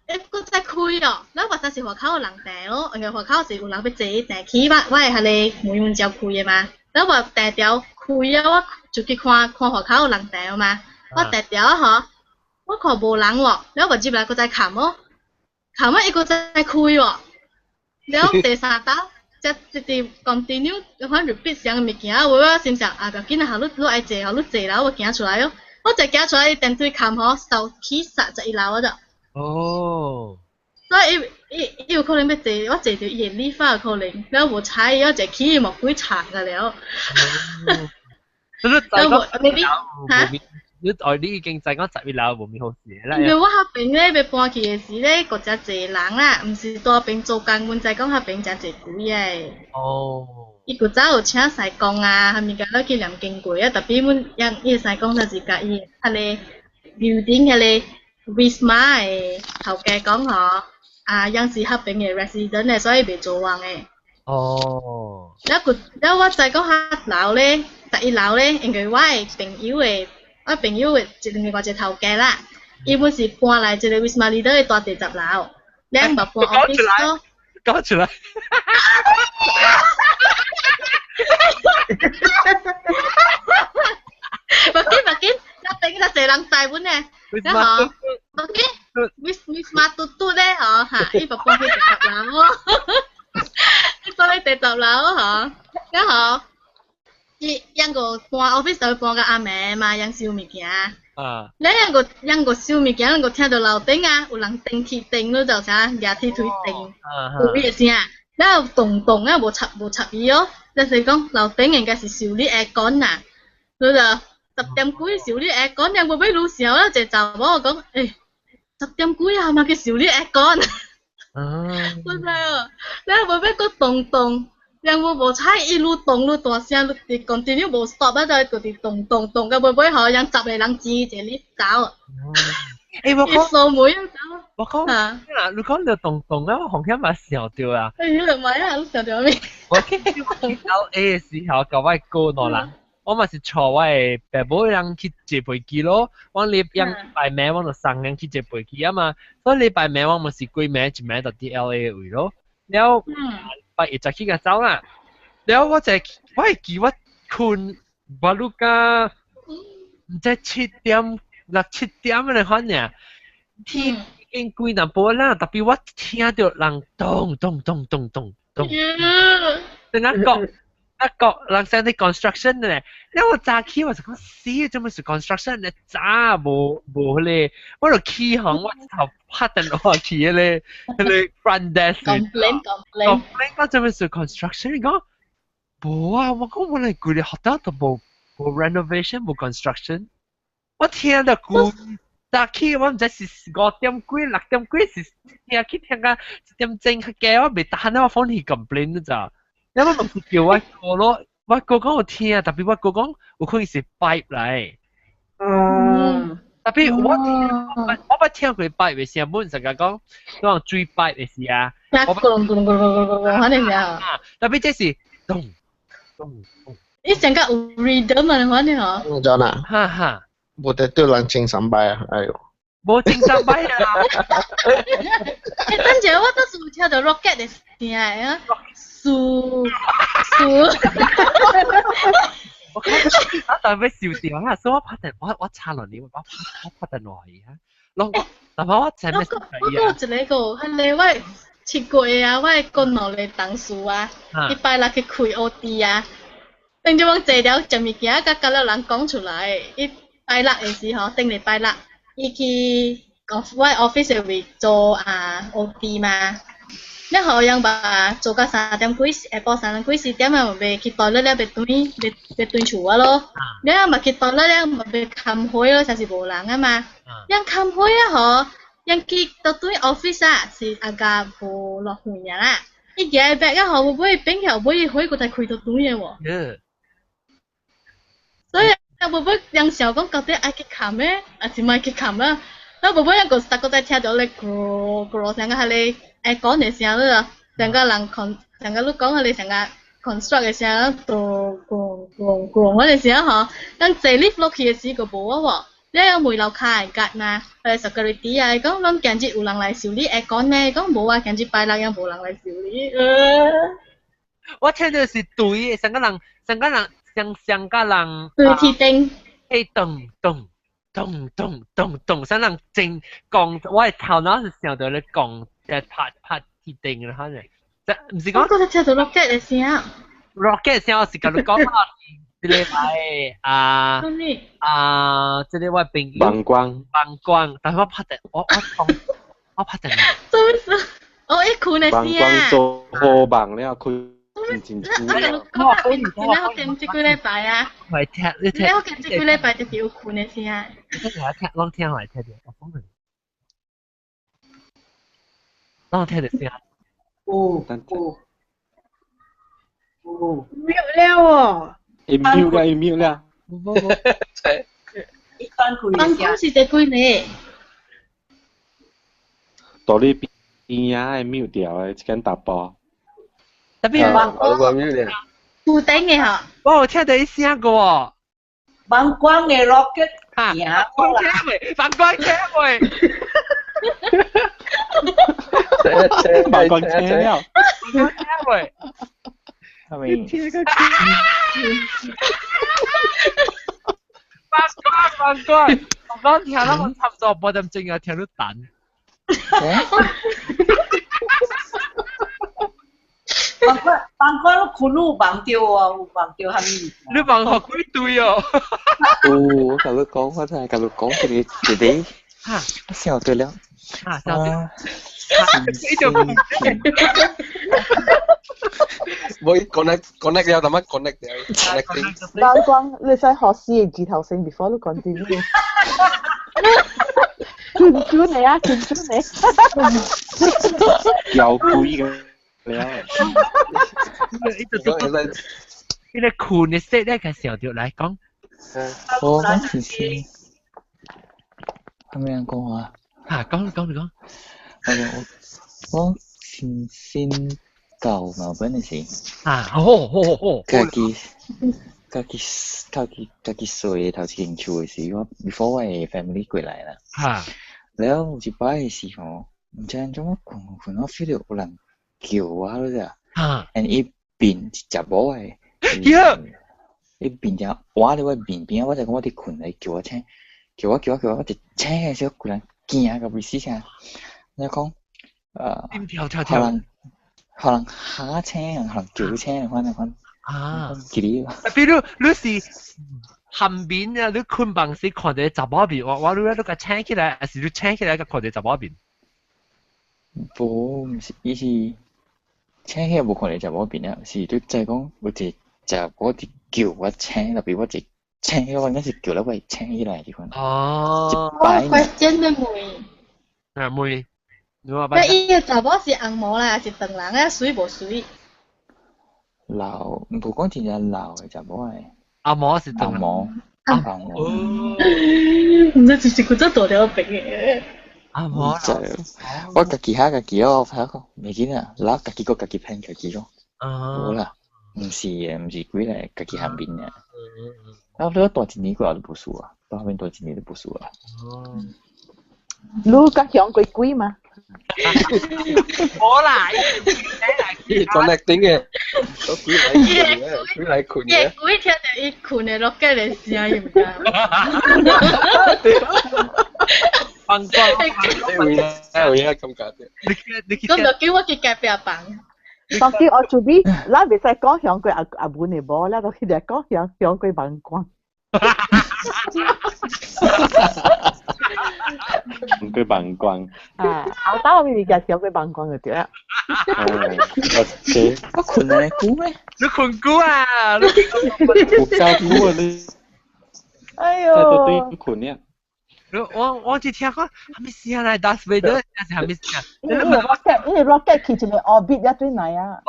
嗬，伊閣再開哦，咱話實是外口有人訂咯，因為外口是有人欲坐電梯，我會彼個門門招開的嘛，咱話第條開啊，我就去看看外口有人訂嘛，我第條啊嗬，我看無人喎，了我入來閣再冚哦，冚啊伊閣再開喎，了第三道。才一直 continue 反正 repeat 啥物件，我心想啊，不要緊啊，你你愛坐，你坐啦，我行出來哦。我一行出來，電梯冚吼，手起殺十一樓啊就。哦。所以伊伊伊有可能欲坐，我坐著伊的 lift 有可能，了無彩伊，我一起無幾慘個了。你了無 maybe 哈？你愛你已經知講十一樓無咩好事啦。因為我彼邊咧欲搬去的時咧，閣誠濟人啦，毋是大邊做工，阮知講彼邊誠濟鬼的。哦。伊古早有請師公啊，啥物件落去念經過啊，特別阮伊伊的師公就是共伊彼个樓頂彼个 Wisma 的頭家講吼，啊，樣是彼邊的 resident 的，所以袂做工的。哦。了古了我知講較樓咧，十一樓咧，因為我的朋友的。我朋友的一另外一個頭家啦，伊本是搬來這個 Wisma Leader 的蹛第十樓，兩嘛搬 office 咯。講出來。無緊無緊，我等較濟人知阮呢，然後無緊，Wisma 嘟嘟咧吼，哈，伊嘛搬去第十樓，伊搬去第十樓吼，然後。伊養個搬 office 就搬到暗暝嘛，養收物件。啊！咧養個養個收物件，閣聽著樓頂啊，有人電梯燈，你就啥舉鐵錘燈，有伊的聲。了動動啊，無插無插伊哦。就是講樓頂應該是修理 aircon 啦，你就十點幾修理 aircon，人無欲愈想啦，一個查某講，欸，十點幾啊嘛去修理 aircon。啊！我知哦，了無欲閣動動。人無無彩，伊愈動愈大聲，愈 continue 無 stop 啊，就就佇動動動到尾尾吼，人十個人擠一個 lift 走。欸，我講掃門走。我講啊，你講著動動啊，我紅險嘛想著啊。欸，你來啊，你想著咩？我去 LA 的時候，共我的哥兩人，我嘛是帶我的爸母人去坐飛機咯。我禮拜暝我就送𪜶去坐飛機啊嘛，所以禮拜暝我嘛是幾暝一暝就佇 LA 位咯。了。拜一早起就走啦，了我就我會記我睏我愈甲毋知七點六七點按呢款爾，天已經關淡薄啦，特別我聽著人咚咚咚咚咚咚，等下講啊講人先佇 construction 咧，了我早起我就講死，做麼是 construction 咧？早無無彼個，我就起哄，我頭拍電話去彼個彼個 front desk。 complain complain。 complain 講做麼是 construction？伊講無啊，我講我來規个學校都無無 renovation 無 construction。我聽著舊早起我毋知是五點幾六點幾是聽去聽到一點鐘較加，我袂當我 phone 去 complain 咋。你我嘛是叫我哥咯，我哥講有聽，特別我哥講有可能是 pipe 來。嗯。特別我聽，我捌聽過 pipe 的聲，本成日講講水 pipe 的聲。我咕隆咕隆咕隆咕隆咕隆，反正是啊。特別這是咚咚咚。伊成個有 rhythm 啊，反正吼。真啊。哈哈。無得對人精神歹啊，哎喲。無精神歹啊！欸，等陣我倒是有聽著 rocket 的聲啊。輸輸，我看我特別笑掉啦，所以我拍電我我插落你，我拍我拍電話去啊。攏，但係我真係我我有一個，彼個我七月啊，我的國內的同事啊，伊拜六去開 OT 啊，等陣我坐了食物件，佮佮了人講出來，伊拜六的時候，頂禮拜六，伊去我 office 的位做啊 OT 嘛。你好樣吧，做到三點幾，下晡三點幾四點啊，袂去倒了了，袂轉，袂袂轉厝啊咯。你啊嘛去倒了了，嘛袂崁火咯，才是無人啊嘛。樣崁火啊吼，樣去倒轉 office 啊，是阿家無落雨啊啦。伊舉個 bag 啊吼，尾變起來尾火閣再開倒轉的喎。所以啊，無尾人想講到底愛去崁的，還是莫去崁啊？啊，無尾人閣逐閣再聽著咧咕咕聲個彼個。會講的聲了，上個人 con，上個你講彼個上個 construct 的聲，咚咚咚咚，彼個聲吼，咱坐 lift 落去的時閣無啊無，你有問樓跤的格嘛？security 啊，講攏今日有人來修理 aircon 咩？講無啊，今日拜六也無人來修理。我聽到是對，上個人上個人上上個人對天頂，欸咚咚咚咚咚咚，上人正講，我的頭腦是想到咧講，即拍拍天頂啦，可能，即毋是講。我覺得聽到 rocket 的聲。 rocket 聲我是共你講啊，這禮拜啊啊，這個我朋友。曝光。曝光，但是我拍的，我我我拍的。做咩事？哦，伊睏的聲。曝光做好夢了，睏。真真我你好見這幾禮拜啊？我聽，你聽。你好見這幾禮拜就是有睏的聲。你聽，聽，攏聽來聽著，我講你。攏聽著聲。有有有。 mute 了哦。伊 mute 了，伊 mute 了。無無無。一般開的聲。是這幾年。到你邊仔的 mute 掉的，這間大波。特別我都講 mute 了。頭頂的吼。我有聽到伊聲過哦。曝光的 rocket。哈。曝光聽未？曝光聽未？曝光聽了。曝光聽未？係咪？聽個曝光曝光，我講聽到我差不多半點鐘啊，聽到等。曝光曝光，你睏你有夢著哦，有夢著啥物？你夢予幾對哦？有，我共你講，我真係共你講，這個一個，我想對了。啊，想對。你就無 connect connect 了，淡仔 connect 了，connecting。曝光，你使學四個字頭先，before 你 continue。轉轉你啊，轉轉你。有鬼嘅了。你就做你個睏的色咧，個想著來講。我講是先，係咩人講話？嚇，講講你講。我我先先到墨爾本的時。啊，好好好好。家己家己家己家己睡頭一間厝的時，我 before 我的 family 過來啦。嚇。了有一擺的時候，毋知按怎我睏睏，我 feel 到有人叫我了咋？嚇。 and 伊面是查某的。伊面正倚佇我面邊，我就講我佇睏來叫我醒，叫我叫我叫我，我一醒的時候，規人驚到欲死聲。你講，跳跳跳，予人予人嚇醒，予人叫醒，款款。啊！記得。比如你是含面啊，你睏房時看著查某面，我我你你共醒起來，還是你醒起來共看著查某面？無，毋是，伊是醒起來無看著查某面啊，是你知講有一個查某佇叫我醒，特別我一醒起來，我應該是叫了我會醒起來這款。哦。一擺。我 question 欲問。啊，問。那伊个查某是紅毛啦，還是長人啊？媠無媠？老，毋講真正老的查某的。阿毛是紅毛。紅毛。毋知是是幾做大條病的。阿毛。我家己嚇家己哦，發覺袂緊啊，老家己閣家己騙家己咯。無啦，毋是的，毋是鬼來家己含面的。啊，你大一年過後都無事啊，到後面大一年都無事啊。你較響過鬼嗎？無啦，伊 connecting 的，都鬼來睏的，鬼來睏的。伊鬼聽著伊睏的落個的聲，伊毋知。放光，有影有影感覺著。你咁就叫我去隔壁房。當時我準備，咱袂使講香過阿阿文的無，咱就去來講香香過曝光。唔過曝光。啊，後頭我咪就香過曝光就對啦。我睏了久咩？你睏久啊？有夠久啊你！哎喲！在都對睏了。我我只聽講，啥物聲來？Darth Vader 是啥物聲？因為 rocket，因為 rocket 去一個 orbit 一對來啊。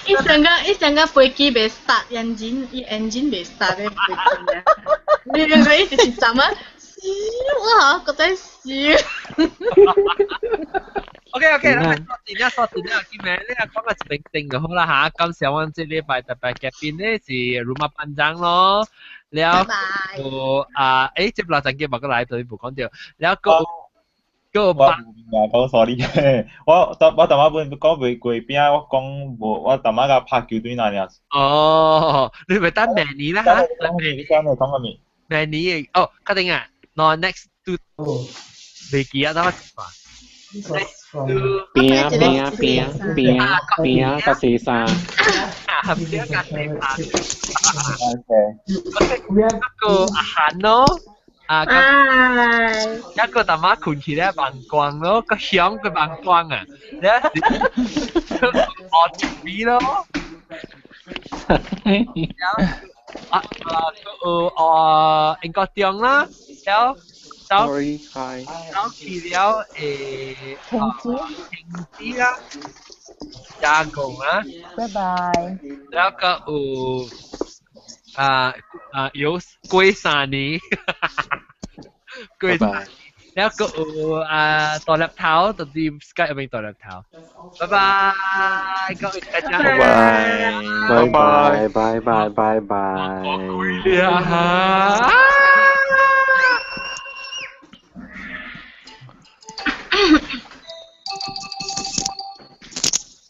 伊上個伊上個飛機袂 start engine，伊 engine 袂 start 的飛機啊！你你個意思是怎啊？燒啊！覺得燒。 OK OK，咱鎖定了，鎖定了，今日你若講個一邊定就好啦嚇。感謝阮這禮拜特別嘉賓咧是 Rumah Panjang 咯。了個啊，接落陣間冇個來對冇講到，了個個我講 sorry，我淡仔本講袂過餅，我講無，我淡仔甲拍球隊那爾。哦，你咪等明年啦嚇，你講咩？講個咩？明年哦，確定啊，no next two 未記啊，等我。餅餅餅餅餅甲西衫。啊，餅甲西衫。一個阿韓咯，啊，一個大媽困起來望光咯，個香個望光啊，你啊，學一邊咯。啊啊，個啊英國中啦，然後。 Sorry, hi。走去了停止，停止啦，加工啊，拜拜。然後個有啊啊有過三年，過三年，然後個有啊大粒頭，到啲 Skype 入面大粒頭，拜拜，各位大家，拜拜，拜拜拜拜拜。啊！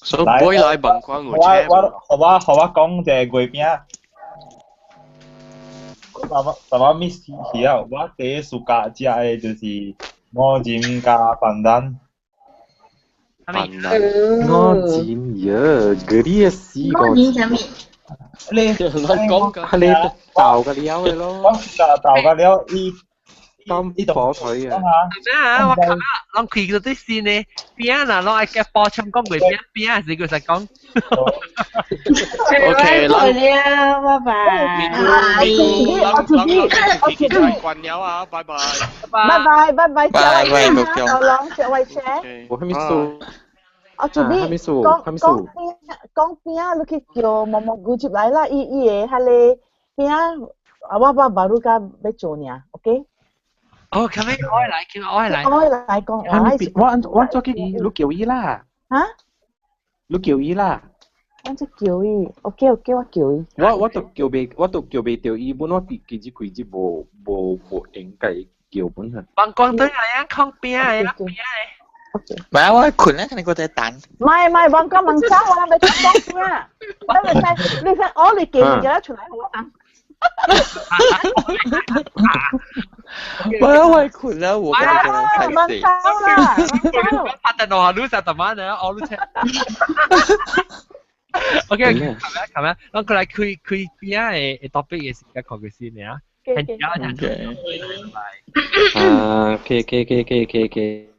所以買來問看有車。我講一個月餅。我淡仔 miss 去啊！我第一暑假食的就是五仁加飯蛋。五仁耶，嗰啲死個。五仁啥物？你講係你豆個料的咯。我豆個料，伊。當火腿啊！咩啊？我琴日攏開咗啲線呢，餅啊，攏愛夾包槍講月餅餅，是佢實講。 OK，啦，拜拜。我自己關了啊，拜拜。拜拜拜拜，拜拜，小龍，小偉姐。我還沒數。我準備講講餅講餅，你去叫毛毛菇接來啦，伊伊個彼個餅，啊我我巴魯甲欲做爾，OK？哦，咁樣我來，叫我來。我來講，我做去你叫伊啦。嚇？你叫伊啦。我做叫伊，OK OK，我叫伊。我都叫袂，我都叫袂著伊，本我其實規日無無無應該叫本啊。幫光對來啊，抗餅的，餅的。唔係我困咧，你個在等。唔係唔係，王國文生，我諗你講餅啊，你睇你睇，我你記唔記得出來我等。我我困啦，我感覺太死。拍得落下，你實特晚啊，我都聽。OK，琴日琴日，我過來開開邊嘅 topic 嘅時間，看佢先啊。啊，OK OK OK OK OK。